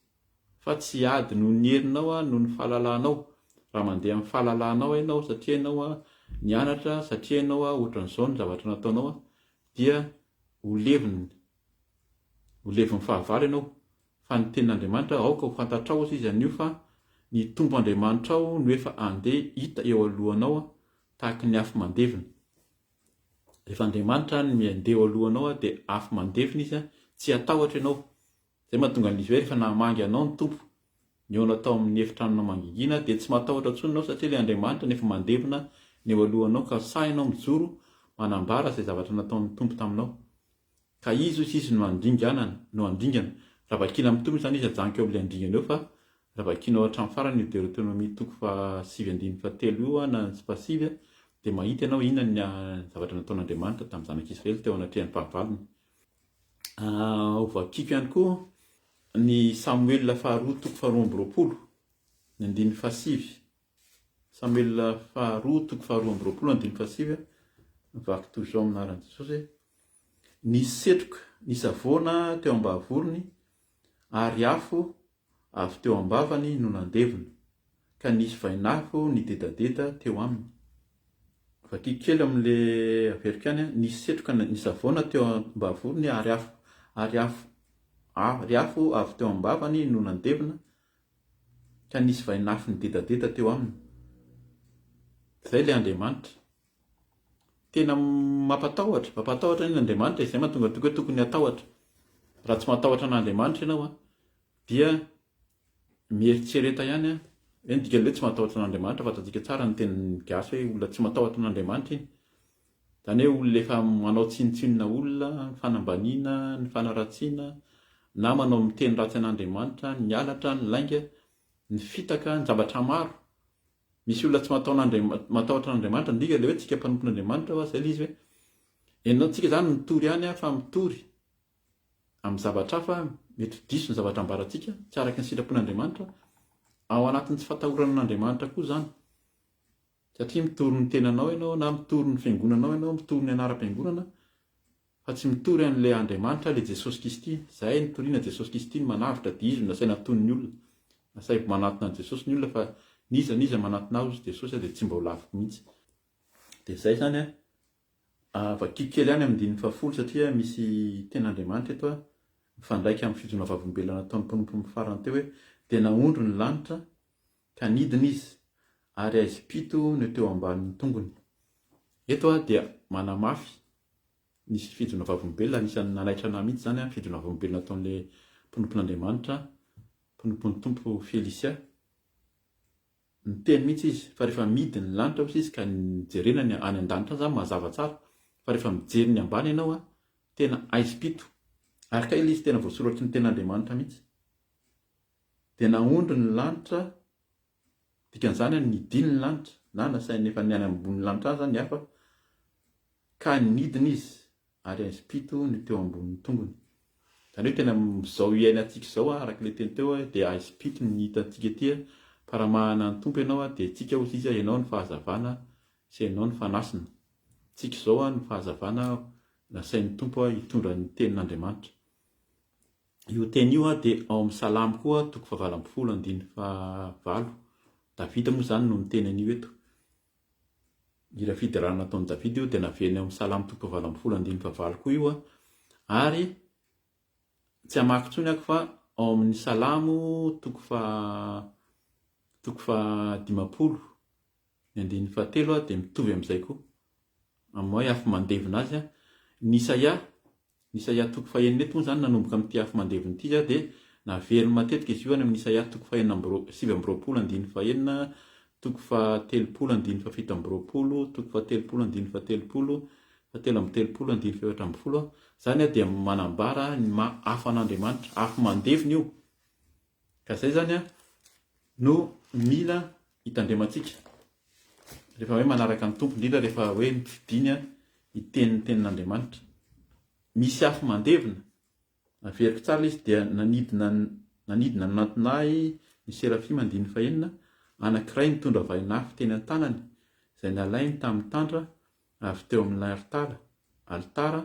A: fa tsy hiady noho ny herinao aho, noho ny fahalalanao. Raha mandeha amin'ny fahalalanao ianao satria ianao nianatra, satria ianao ohatran'izao ny zavatra nataonao dia ho levona Ho levon'ny fahavalo ianao, fa ny tenin'Andriamanitra aoka ho fantatrao hozy izy anio fa ny Tompo Andriamanitrao no efa andeha hita eo alohanao tahaky ny afo mandevona. Rehefa Andriamanitra no miandeha eo alohanao dia afo mandevona izy, tsy hatahotra ianao. Izay mahatonga an'izy hoe rehefa nahamangy anao ny Tompo, nihaona tao amin'ny efitranonao mangingina dia tsy matahotra intsony ianao satria ilay Andriamanitra no efa mandevona ny eo alohanao ka sahy ianao mijoro manambara izay zavatra nataon'ny Tompo taminao. Ka izy hozy izy no handringanana, no handringana. Raha vakiana mitovy izany izy ajanoko eo amin'ilay handringana eo fa raha vakianao hatramin'ny farany io Deoteronomia toko fahasivy andininy fahatelo io na ny fahasivy dia mahita ianao inona ny zavatra nataon'Andriamanitra tamin'ny zanak'Israely teo anatrehan'ny fahavalony. Ho vakiako ihany koa ny Samoela faharoa toko faharoa amby 20 ny andininy fahasivy. Samoela faharoa toko faharoa amby 20 andininy fahasivy, mivaky toy izao amin'ny anaran'i Jesosy hoe, Nisy setroka nisavoana teo am-bavorony ary afo avy teo am-bavany no nandevona, ka nisy vainafo nidedadeda teo aminy. Vakiko kely amin'ilay averiko ihany, nisy setroka nisavoana teo am-bavorony ary afo ary afo ary afo avy teo am-bavany no nandevona, ka nisy vainafo nidedadeda teo aminy. Izay ilay Andriamanitra. Tena mampatahotra, mampatahotra anie Andriamanitra, izay mahatonga antsika hoe tokony hatahotra. Raha tsy matahotra an'Andriamanitra ianao dia mieritrereta ihany hoe ny dikan'ilay hoe tsy matahotra an'Andriamanitra, fantatsika tsara ny tenin'ny gasy hoe olona tsy matahotra an'Andriamanitra iny. Izany hoe olona efa manao tsinontsinona olona, ny fanambaniana, ny fanaratsiana, na manao miteny ratsy an'Andriamanitra, ny halatra, ny lainga, ny fitaka, ny zavatra maro. Misy olona tsy matahotra an'Andriamanitra, ny dika ilay hoe tsika mpanompon'Andriamanitra hoa, izay ilay izy hoe, ianao tsika izany mitory ihany fa mitory amin'ny zavatra hafa, mety ho diso ny zavatra ambarantsika, tsy araka ny sitrapon'Andriamanitra, ao anatin'ny tsy fatahorana an'Andriamanitra koa izany. Satria mitory ny tenanao ianao na mitory ny fiangonanao ianao, mitory ny anaram-piangonana, fa tsy mitory an'ilay Andriamanitra, ilay Jesosy Kisty. Izay nitoriana Jesosy Kisty no manavotra, dia Izy no nasaina natonin'ny olona. Nasaivo manatona an'i Jesosy ny olona fa n'iza n'iza manatona ahy hozy Jesosy dia tsy mba ho laviko mihitsy. Dia izay izany an. Vakiko kely ihany amin'ny andininy fahafolo satria misy tenin'Andriamanitra eto mifandraika amin'ny fijoroana vavolombelona nataon'ny mpanompo farany teo hoe, dia naondro ny lanitra, Ka nidina izy, ary haizim-pito no teo ambanin'ny tongony. Eto aho dia manamafy nisy fijoroana vavolombelona, anisan'ny nanaitra anah mihitsy izany an, fijoroana vavolombelona nataon'ilay mpanompon'Andriamanitra, mpanompon'ny Tompo Felicia. Niteny mihitsy izy fa rehefa midy ny lanitra hozy izy ka jerena ny any an-danitra any izany mazava tsara, fa rehefa mijery ny ambany ianao an, tena haizim-pito. Ary kay ilay izy tena voasoratry ny tenin'Andriamanitra mihitsy. Dia naondro ny lanitra, dikan'izany any nidiny ny lanitra, na nasainy efa ny any ambonin'ny lanitra any izany ny hafa, ka nidina izy ary aizim-pito no teo ambonin'ny tongony. Izany hoe tena izao iainantsika izao araka ilay teny teo dia aizim-pito ny hitantsika ety fa raha manana ny Tompo ianao dia tsika hozy izy ianao ny fahazavana. sy ianao no fanasina. Tsika izao no fahazavana nasain'ny Tompo hitondra ny tenin'Andriamanitra. Io teny io dia ao amin'ny Salamo koa toko fahavalo ambin'ny folo andininy fahavalo. Davida moa izany no miteny an'io eto. Hira fiderana nataon'i Davida io dia naveriny ao amin'ny Salamo toko fahavalo ambin'ny folo andininy fahavalo koa io ary tsy hamaky intsony ako fa ao amin'ny Salamo toko faha toko faha-50 ny andininy fahatelo dia mitovy amin'izay koa. Amin'ny hoe afo mandevona azy. Ny Isaia Ny Isaia toko fahenina eto moa izany nanomboka amin'ity afo mandevona ity dia naveriny matetika izy io any amin'ny Isaia toko fahenina amby roa, 29 andininy fahenina, toko fahatelopolo andininy fahafito amby roapolo, toko fahatelopolo andininy fahatelopolo, fahatelo amby telopolo andininy fahefatra ambin'ny folo. Izany dia manambara ny maha afo an'Andriamanitra, afo mandevona io. Ka izay izany no mila hitandremantsika rehefa hoe manaraka ny Tompo, indrindra rehefa hoe mifidiny hiteny ny tenin'Andriamanitra. Misy afo mandevona, averiko tsara ilay izy, dia nanidina nanidina nanantona ahy ny serafima andininy fahenina, anankiray nitondra vainafo teny an-tanany, izay nalainy tamin'ny tandra avy teo amin'ilay alitara, alitara,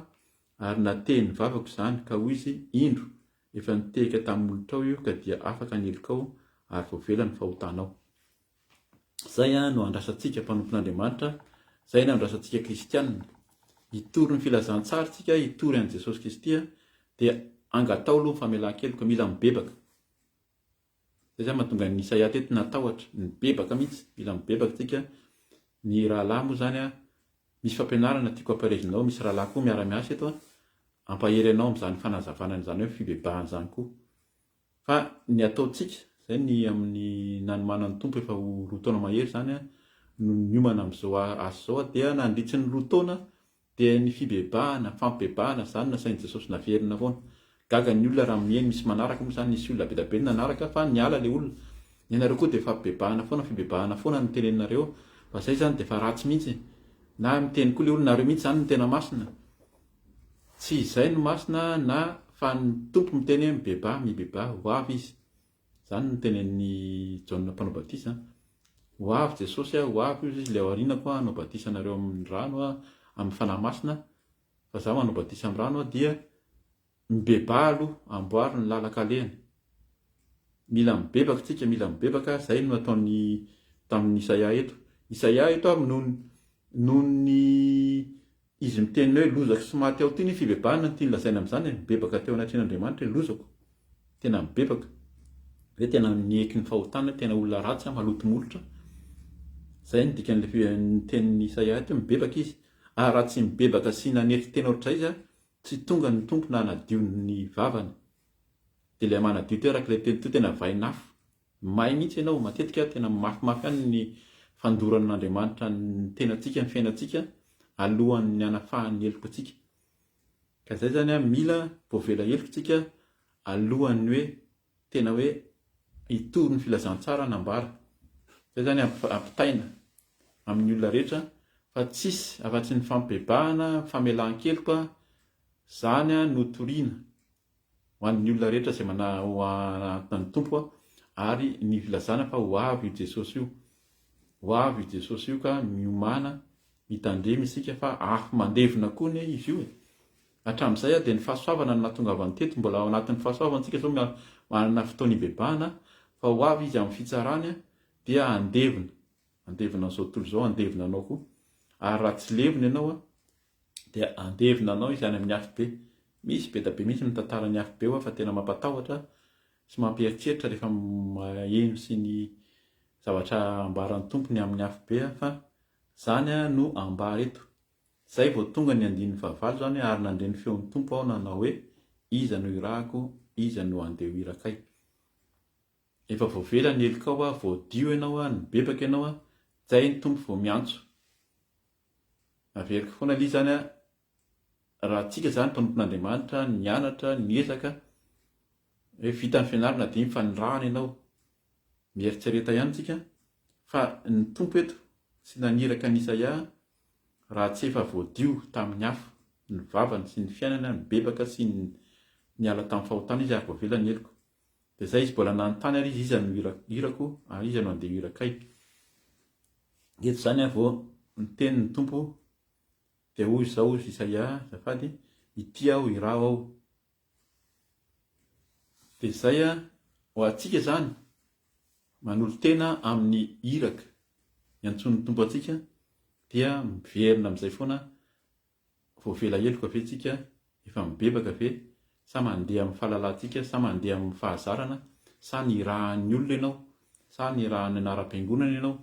A: ary natehiny vavako izany, ka hoy izy, Indro, efa nitehika tamin'ny molotrao io, ka dia afaka ny helokao ary voavela ny fahotanao. Izay no andrasantsika mpanompon'Andriamanitra, izay no andrasantsika kristiana. Hitory ny filazantsara isika, hitory an'i Jesosy Kristy, dia angataho aloha ny famelan-keloka, mila mibebaka. Izay izany mahatonga an'i Isaia teto natahotra, nibebaka mihitsy, mila mibebaka isika. Ny rahalahy moa izany, misy fampianarana tiako hampaherezinao, misy rahalahy koa miara-miasa eto, hampahery anao amin'izany fanazavana an'izany hoe fibebahana izany koa. Fa ny ataontsika, izay ny amin'ny nanomanan'ny Tompo efa ho roa taona mahery izany no niomana amin'izao asa izao dia nandritry ny roa taona dia ny fibebahana, fampibebahana izany nasain'i Jesosy naverina foana. Gaga ny olona raha miheno misy manaraka moa izany, nisy olona be dia be nanaraka fa niala ilay olona. Ny anareo koa dia fampibebahana foana, fibebahana foana no teneninareo fa izay izany dia efa ratsy mihitsy. Na miteny koa ilay olona, nareo mihitsy izany no tena masina. Tsy izay no masina na fa ny Tompo miteny hoe mibebaha, mibebaha, ho avy Izy. Izany no tenenin'i Jaona mpanao batisa. Ho avy Jesosy, ho avy hozy Izy, ilay aorianako hanao batisa anareo amin'ny rano, amin'ny Fanahy Masina, fa izaho manao batisa amin'ny rano dia mibebaha aloha, amboary ny lalan-kalehany. Mila mibebaka tsika, mila mibebaka, izay no ataony tamin'i Isaia eto. Isaia eto ary noho noho ny izy miteny hoe lozako sy maty ao ity ny fibebahana no tiany lazaina amin'izany e, mibebaka teo anatrehan'Andriamanitra hoe lozako, tena mibebaka, hoe tena nieky ny fahotana, tena olona ratsy aho, maloto molotra. Izay no dikan'ilay ny tenin'i Isaia eto hoe mibebaka izy. Ary raha tsy mibebaka sy nanetry tena ohatr'izay izy, tsy tonga ny Tompo nanadio ny vavany. Dia ilay manadio teo araka ilay teny teo tena vainafo. May mihitsy ianao, matetika tena mafimafy ihany ny fandoran'Andriamanitra ny tenantsika, ny fiainantsika alohan'ny hanafahany ny heloka antsika. Ka izay izany an, mila voavela heloka isika alohan'ny hoe tena hoe hitory ny filazantsara nambara. Izay izany ampitaina amin'ny olona rehetra fa tsisy afa-tsy ny fampibebahana, famelan-keloka, izany no toriana ho an'ny olona rehetra izay manao hanantona ny Tompo ary ny filazana fa ho avy io Jesosy io. Ho avy io Jesosy io ka miomàna, mitandrema isika fa afo mandevona koa anie izy io e. Hatramin'izay dia ny fahasoavana no nahatongavany teto, mbola ao anatin'ny fahasoavana isika izao manana fotoana hibebahana fa ho avy izy amin'ny fitsarany dia handevona, handevona an'izao tontolo izao, handevona anao koa. Ary raha tsy levona ianao dia handevona anao izy any amin'ny afobe. Misy be da be mihitsy mitantara ny afobe hoa fa tena mampatahotra sy mampieritreritra rehefa maheno sy ny zavatra ambaran'ny Tompo ny amin'ny afobe fa zany no ambara eto. Zay vao tonga ny andininy fahavalo zany ary nandre ny feon'ny Tompo aho nanao hoe iza no irahako, iza no handeha ho irakay. Efa voavela ny helokao aho, voadio ianao aho, nibebaka ianao aho, zay ny Tompo vao miantso. Averiko foana aloha izany raha tsika izany mpanompon'Andriamanitra nianatra, niezaka, hoe vita ny fianarana dia mifanirahana ianao. Mieritrereta ihany tsika fa ny Tompo eto tsy naniraka an'i Isaia raha tsy efa voadio tamin'ny afo ny vavany sy ny fiainany, nibebaka sy niala tamin'ny fahotana izy ary voavela ny heloka. Dia izay izy mbola nanontany ary izy iza no irako ary iza no handeha ho irakay. Eto izany aho vao. Niteny ny Tompo, dia hoy izao hozy Isaia, azafady, Ity aho, iraho aho. Dia izay ho antsika izany, manolo-tena amin'ny iraka iantsoan'ny Tompo antsika, dia miverina amin'izay foana, voavela heloka ve tsika, efa mibebaka ve, sa mandeha amin'ny fahalalantsika, sa mandeha amin'ny fahazarana, sa nirahan'ny olona ianao, sa nirahan'ny anaram-piangonana ianao,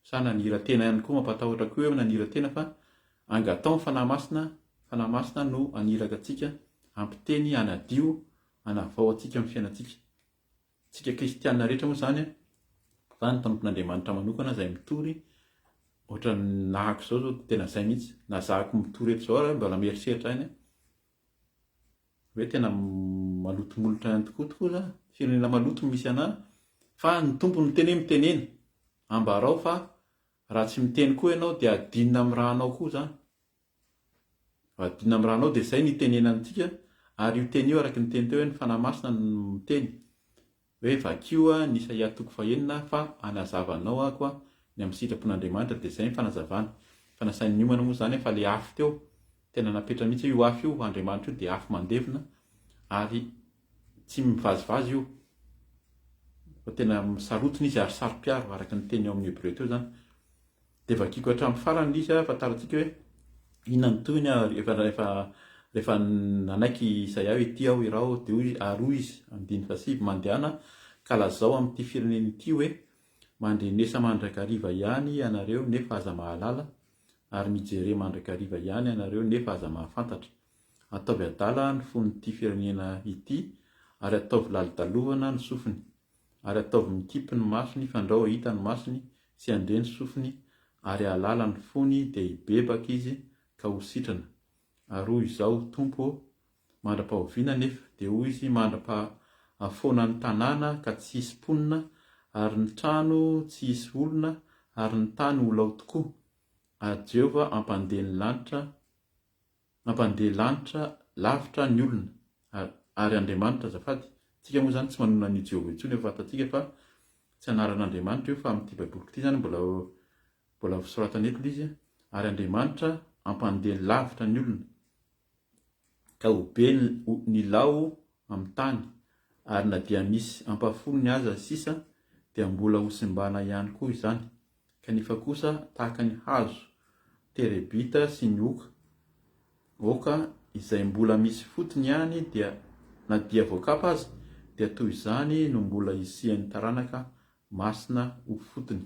A: Sa nanira-tena ihany koa mampatahotra koa hoe nanira-tena fa angatao ny Fanahy Masina, Fanahy Masina no haniraka antsika hampiteny hanadio hanavao antsika amin'ny fiainantsika. Tsika kristiana rehetra moa izany fa ny mpanompon'Andriamanitra manokana izay mitory ohatran'ny nahako izao zao tena izay mihitsy na zahako mitory eto izao ary mbola mieritreritra ihany Hoe tena maloto molotra ihany tokoa tokoa za, firenena maloto no misy anah, fa ny Tompo niteny hoe mitenena, ambarao fa raha tsy miteny koa ianao dia adinina amin'ny rànao koa zany, adinina amin'ny rànao dia zay no itenenantsika, ary io teny io araka ny teny teo hoe ny Fanahy Masina no miteny, Hoe vakio ny Isaia toko fahenina fa hanazava anao ako ny amin'ny sitrapon'Andriamanitra dia izay ny fanazavana. Fa nasainy niomana moa izany fa le afo teo tena napetrany mihitsy hoe io afo io Andriamanitra io dia afo mandevona ary tsy mivazivazy io fa tena sarotiny izy ary saro-piaro araka ny teny ao amin'ny Hebreo teo izany. Dia vakiko hatramin'ny farany ilay izy ahafantarantsika hoe inona ny tohiny rehefa rehefa rehefa nanaiky i Isaia hoe ity aho iraho dia hoy ary hoy izy andininy fahasivy mandehana ka lazao amin'ity firenena ity hoe mandrenesa mandrakariva ihany ianareo nefa aza mahalala ary mijere mandrakariva ihany ianareo nefa aza mahafantatra ataovy adala ny fon'ity firenena ity ary ataovy lalodalovana ny sofiny Ary ataovy mikipy ny masony fandrao hahita ny masony sy handre ny sofiny ary hahalala ny fony dia hibebaka izy ka ho sitrana. Ary hoy izaho, Tompo ô, mandra-pahoviana anefa? Dia hoy Izy, Mandra-pahafoana ny tanàna ka tsy hisy mponina, ary ny trano tsy hisy olona, ary ny tany ho lao tokoa. Ary Jehovah hampandeha ny lanitra Mampandeha lanitra lavitra ny olona ary ary Andriamanitra azafady, tsika moa zany tsy manonona an'io Jehovah intsony efa fantatsika fa tsy anaran'Andriamanitra io fa amin'ity baiboliko ity zany mbola mbola soratana eto ilay izy ary Andriamanitra hampandeha lavitra ny olona ka ho be ny lao amin'ny tany ary na dia misy ampahafolony aza sisa dia mbola ho simbana ihany koa izany kanefa kosa tahaka ny hazo terebita sy ny oka, oka, izay mbola misy fotony ihany dia na dia voakapa aza dia toy izany no mbola hisian'ny taranaka masina ho fotony.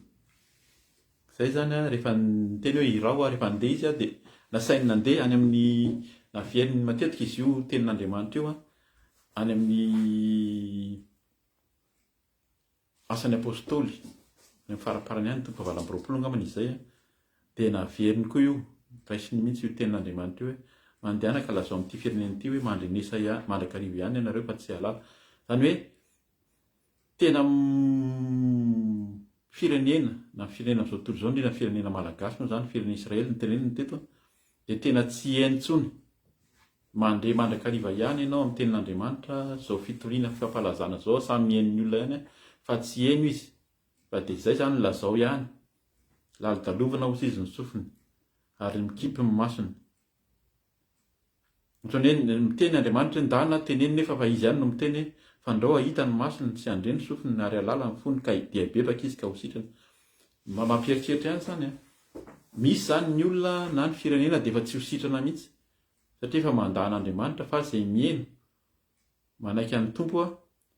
A: Izay izany an, rehefa niteny hoe iraho aho, rehefa handeha izy dia nasainy nandeha any amin'ny, naveriny matetika izy io tenin'Andriamanitra io an, any amin'ny Asan'ny Apostoly, any amin'ny faraparany any, toko fahavalo amby 20 angambany izy izay, dia naveriny koa io, raisiny mihitsy io tenin'Andriamanitra io hoe, Mandehana ka lazao amin'ity firenena ity hoe mandrenesa mandrakariva ihany ianareo fa tsy hahalala. Izany hoe tena firenena, na firenena amin'izao tontolo izao, indrindra ny firenena malagasy moa izany, firenena Israely no tenenina teto, dia tena tsy heno intsony. Mandre mandrakariva ihany ianao amin'ny tenin'Andriamanitra, izao fitoriana fampalazana izao samy mihaino ny olona ihany fa tsy heno izy fa dia izay izany lazao ihany, lalodalovana hozy izy ny sofiny ary mikipy ny masony. Ohatran'ny hoe miteny Andriamanitra hoe ndana teneno nefa fa izy ihany no miteny hoe fandrao hahita ny masony sy handre ny sofiny ary hahalala ny fony ka dia hibebaka izy ka ho sitrana. Mba mampieritreritra ihany izany an! Misy izany ny olona na ny firenena dia efa tsy ho sitrana mihitsy satria efa mandà an'Andriamanitra fa izay miheno manaiky an'ny Tompo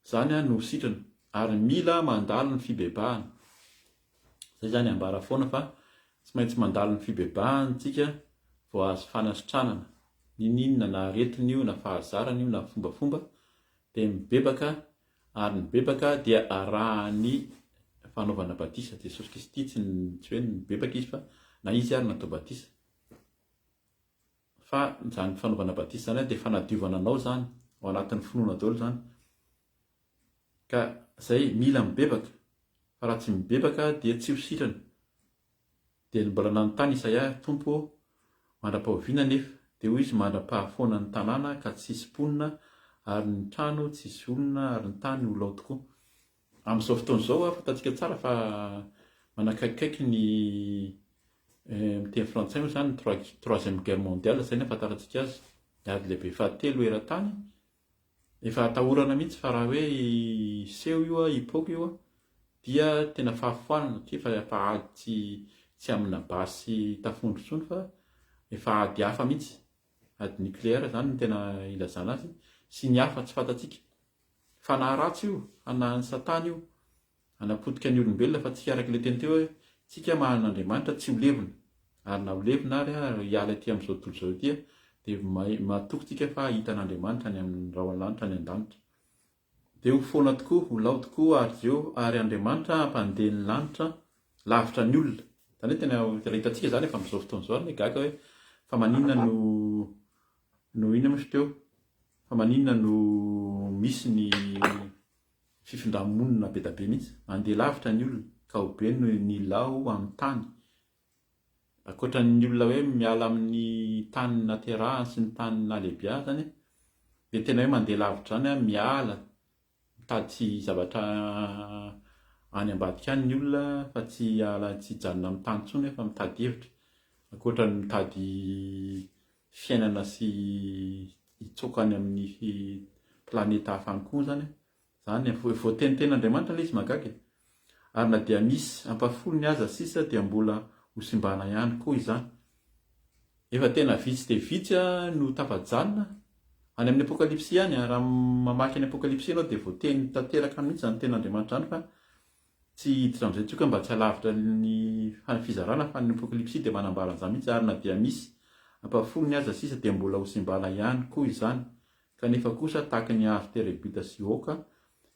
A: izany no ho sitrana ary mila mandalo ny fibebahana. Izay izany ambara foana fa tsy maintsy mandalo ny fibebahana tsika vao azo fanasitranana, ninoninona na aretina io na fahazarana io na fombafomba dia mibebaka ary ny mibebaka dia arahan'ny fanaovana batisa, Jesosy Kristy tsy tsy hoe nibebaka izy fa na izy ary natao batisa. Fa izany fanaovana batisa izany dia fanadiovana anao izany, ao anatin'ny finoana daholo izany. Ka izay mila mibebaka, fa raha tsy mibebaka dia tsy ho sitrana. Dia mbola nanontany Isaia, Tompo ô, mandra-pahoviana anefa? Dia hoy izy, Mandra-pahafoana ny tanàna ka tsy hisy mponina, ary ny trano tsy hisy olona, ary ny tany ho lao tokoa. Amin'izao fotoana izao, fantatsika tsara fa manakaikikaiky ny. Amin'ny teny frantsay moa izany ny troisième guerre mondiale izay no ahafantarantsika azy, ny ady lehibe fahatelo eran-tany. Efa atahorana mihitsy fa raha hoe hiseho io, hipoaka io dia tena fahafoanana satria efa efa ady tsy tsy amina basy tafondro intsony fa efa ady hafa mihitsy. Ady nucléaire izany no tena ilazana azy sy ny hafa tsy fantatsika. Fanahy ratsy io, fanahin'i Satana io. Hanapotika ny olombelona fa tsika araka ilay teny teo hoe tsika manana Andriamanitra tsy ho levona ary na ho levona ary ary hiala ety amin'izao tontolo izao ety dia matoky tsika fa hahita an'Andriamanitra any amin'ny rahona lanitra any an-danitra. Dia ho foana tokoa, ho lao tokoa ary eo ary Andriamanitra hampandeha ny lanitra lavitra ny olona. Izany hoe tena raha hitantsika izany efa amin'izao fotoana izao ary ny gaga hoe fa maninona no no inona moa izy teo fa maninona no misy ny Fifindra-monina be da be mihitsy. Mandeha lavitra ny olona ka ho be no ny lao amin'ny tany. Ankoatra ny olona hoe miala amin'ny tany naterahany sy ny tany nahalehibiazany dia tena hoe mandeha lavitra izany, miala, mitady zavatra any ambadika any ny olona fa tsy hiala, tsy hijanona amin'ny tany intsony fa mitady hevitra. Ankoatra ny mitady fiainana sy hitsoaka any amin'ny planeta hafa any koa izany. Izany e, voatenitenin'Andriamanitra ilay izy mahagaga e. Ary na dia misy ampahafolony aza sisa dia mbola ho simbana ihany koa izany. Efa tena vitsy dia vitsy no tafajanona any amin'ny Apokalypsy ihany. Raha mamaky ny Apokalypsy ianao dia voateny tanteraka mihitsy izany tenin'Andriamanitra izany fa Tsy hiditra amin'izay tsoka mba tsy halavitra ny fizarana fa ny Apokalypsy dia manambara an'izany mihitsy ary na dia misy ampahafolony aza sisa dia mbola ho simbana ihany koa izany kanefa kosa tahaka ny hazo terebita sy oaka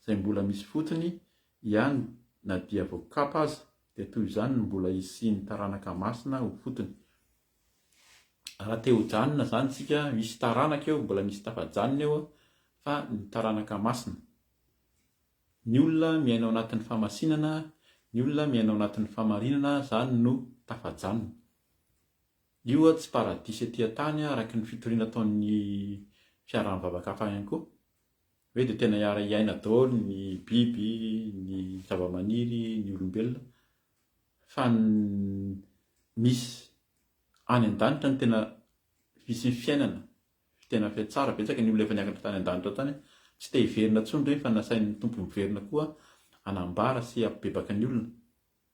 A: izay mbola misy fotony ihany na dia voakapa aza dia toy izany no mbola hisian'ny taranaka masina ho fotony. Raha te ho janona izany isika misy taranaka eo mbola misy tafajanona eo fa ny taranaka masina. Ny olona miaina ao anatin'ny fahamasinana, ny olona miaina ao anatin'ny fahamarinana izany no tafajanona. Io tsy paradisa ety an-tany araka ny fitoriana ataon'ny fiaraha-mivavaka hafa ihany koa, hoe dia tena hiara-hiaina daholo ny biby, ny zava-maniry, ny olombelona, fa ny misy any an-danitra no tena misy ny fiainana Tena fe tsara, betsaka ny olona efa niakatra tany an-danitra tany, tsy te hiverina intsony ireny fa nasain'ny Tompo miverina koa hanambara sy hampibebaka ny olona.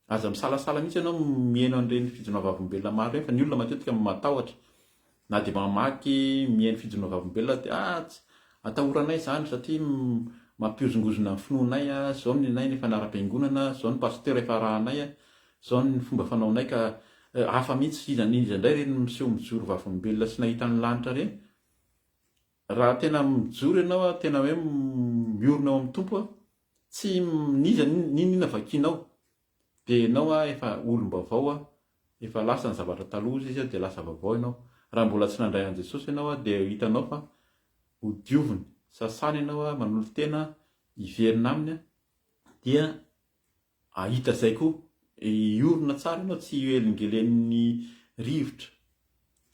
A: Aza misalasala mihitsy ianao mihaino an'ireny fijoroana vavolombelona maro ireny fa ny olona matetika matahotra na dia mamaky mihaino fijoroana vavolombelona dia ah tsy atahoranay izany satria mampihozongozona ny finoanay ah, izao ny anay ny efa anaram-piangonana, izao ny pasteur efa arahanay ah, Zao ny fomba fanaonay ka hafa mihitsy iza n'iza indray ireny miseho mijoro vavolombelona sy nahita ny lanitra ireny. Raha tena mijoro ianao tena hoe miorina ao amin'ny Tompo tsy n'iza n'inona vakianao dia ianao efa olom-baovao efa lasa ny zavatra taloha ozy izy dia lasa vaovao ianao. Raha mbola tsy nandray an'i Jesosy ianao dia hitanao fa ho dioviny, sasany ianao manolo-tena hiverina aminy dia Hahita izay koa. Hiorina tsara ianao, tsy hoelingelenin'ny rivotra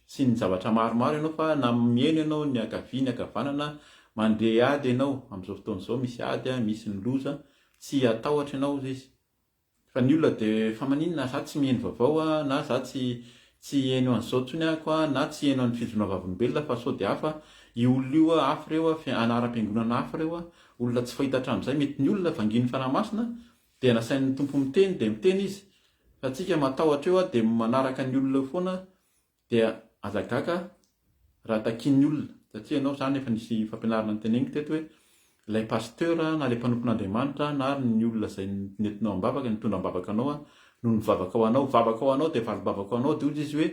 A: sy ny zavatra maromaro ianao fa na mihaino ianao ny ankavia ny ankavanana, mandre ady ianao, amin'izao fotoana izao misy ady, misy ny loza, tsy hatahotra ianao hozy izy. Fa ny olona dia fa maninona za tsy mihaino vaovao na za tsy tsy hihaino an'izao intsony ako na tsy hihaino an'i Fijo Vavolombelona fa sao dia hafa io olona io hafa ireo anaram-piangonana hafa ireo olona tsy fahita hatramin'izay mety ny olona vangian'ny Fanahy Masina dia nasain'ny Tompo miteny dia miteny izy fa tsika matahotra eo dia manaraka ny olona eo foana dia aza gaga raha takian'ny olona satria ianao izany efa nisy fampianarana noteneniko teto hoe ilay pasteur na ilay mpanompon'Andriamanitra na ary ny olona izay nentinao am-bavaka nitondra am-bavaka anao no nivavaka ho anao vavaka ho anao dia valim-bavaka ho anao dia hoy izy hoe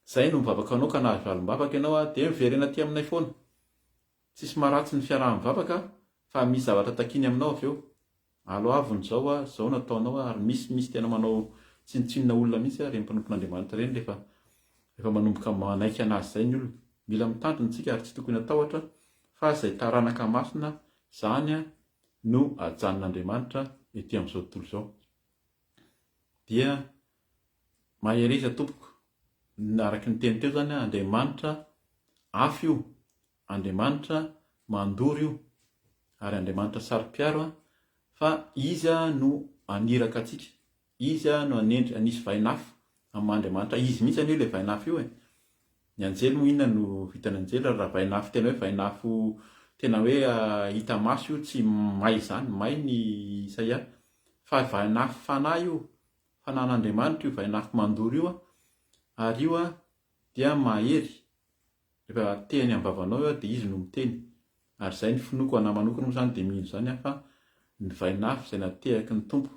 A: izay no mivavaka ho anao ka nahazo valim-bavaka ianao dia miverena aty aminay foana Tsisy maharatsy ny fiaraha-mivavaka fa misy zavatra takiany aminao avy eo. Aloaviny izao a, izao no ataonao a, ary misy misy tena manao tsinontsinona olona mihitsy ireny mpanompon'Andriamanitra ireny rehefa rehefa manomboka manaiky an'azy izay ny olona. Mila mitandrina isika ary tsy tokony hatahotra fa izay taranaka masina izany no ajanon'Andriamanitra ety amin'izao tontolo izao. Dia mahereza tompoko, araka ny teny teo izany Andriamanitra afo io Andriamanitra mandoro io ary Andriamanitra saro-piaro fa Izy no haniraka antsika, Izy no hanendry hanisy vainafo Amin'ny maha Andriamanitra Izy mihitsy anie ilay vainafo io e. Ny anjely moa inona no vitan'ny anjely raha vainafo tena hoe vainafo tena hoe hita maso io tsy may izany, may ny Isaia. Fa vainafo fanahy io, fanan'Andriamanitra io vainafo mandoro io ary io dia mahery. Rehefa atehiny amin'ny vavanao io dia izy no miteny. Ary izay ny finoako, anah manokana moa izany dia mino izany aho fa ny vainafo izay natehaky ny Tompo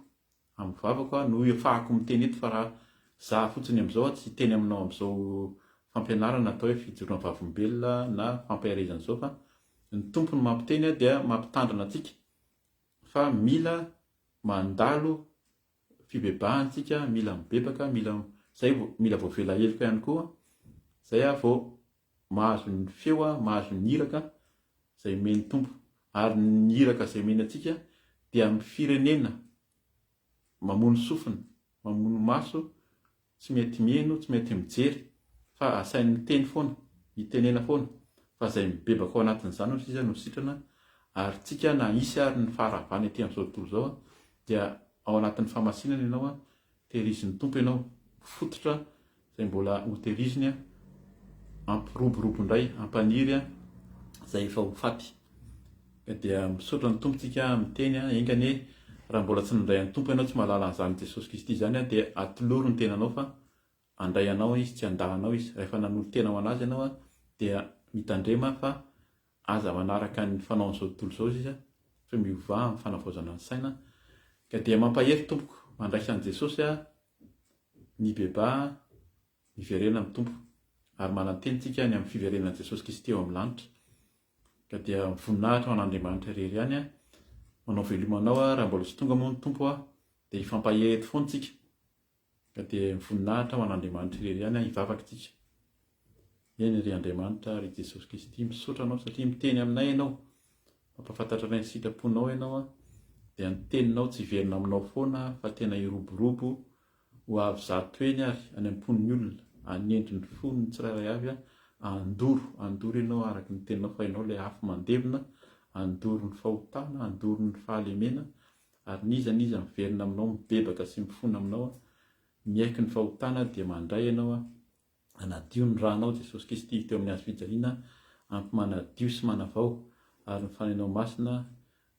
A: amin'ny vavako aho no afahako miteny eto fa raha za fotsiny amin'izao aho tsy hiteny aminao amin'izao fampianarana atao hoe fijoroana vavolombelona na fampaherezana izao fa ny Tompo no mampiteny aho dia mampitandrina antsika fa mila mandalo fibebahana tsika mila mibebaka mila zay vao mila voavela heloka ihany koa zay aho vao mahazo ny feo aho mahazo ny iraka izay omen'ny Tompo ary ny iraka izay omeny antsika dia amin'ny firenena mamono sofina mamono maso tsy mety miheno tsy mety mijery fa asainy miteny foana mitenena foana fa izay mibebaka ao anatin'izany hoy sisa no sitrana ary tsika na hisy ary ny faharavana ety amin'izao tontolo izao dia ao anatin'ny fahamasinana ianao tehirizin'ny Tompo ianao fototra izay mbola hotehiriziny hampiroborobo indray, hampaniry izay efa ho faty. Ka dia misaotra ny Tompo tsika miteny, enga anie raha mbola tsy nandray an'ny Tompo ianao, tsy mahalala an'izany Jesosy Kristy izany dia atolory ny tenanao fa handray anao Izy, tsy handà anao Izy. Raha efa nanolo-tena ho an'Azy ianao dia mitandrema fa aza manaraka ny fanaon'izao tontolo izao sisa fa miovà amin'ny fanavaozana ny saina. Ka dia mampahery tompoko, mandraisa an'i Jesosy Mibebaha, miverena amin'ny Tompo. Ary manantena isika ny amin'ny fiverenan'i Jesosy Kristy eo amin'ny lanitra. Ka dia voninahitra ho an'Andriamanitra irery ihany. Manao veloma anao aho, raha mbola tsy tonga moa ny Tompo dia hifampahery eto foana isika. Ka dia voninahitra ho an'Andriamanitra irery ihany, hivavaka isika. Eny ry Andriamanitra, ry Jesosy Kristy, misaotra Anao satria miteny aminay Ianao, mampahafantatra anay ny sitraponao Ianao, dia ny teninao tsy hiverina aminao foana fa tena hiroborobo ho avy zato heny ary any am-pon'ny olona, hanendry ny fon'ny tsirairay avy, handoro, handoro Ianao araka ny teninao fa Ianao ilay afo mandevona, handoro ny fahotana, handoro ny fahalemena, ary n'iza n'iza miverina aminao, mibebaka sy mifona aminao, miaiky ny fahotana dia mandray Ianao, Hanadio ny ranao Jesosy Kristy teo amin'ny hazo fijaliana ampy manadio sy manavao ary ny Fanahinao Masina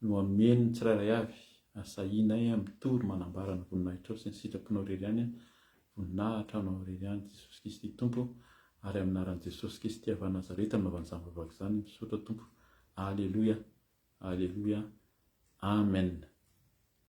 A: no hameno ny tsirairay avy asahinay mitory manambara ny voninahitrao sy ny sitraponao irery ihany voninahitra anao irery ihany Jesosy Kristy Tompo ary amin'ny anaran'i Jesosy Kristy avy any Nazareta no anaovana izany vavaka izany misaotra Tompo Aleloia Aleloia Amen.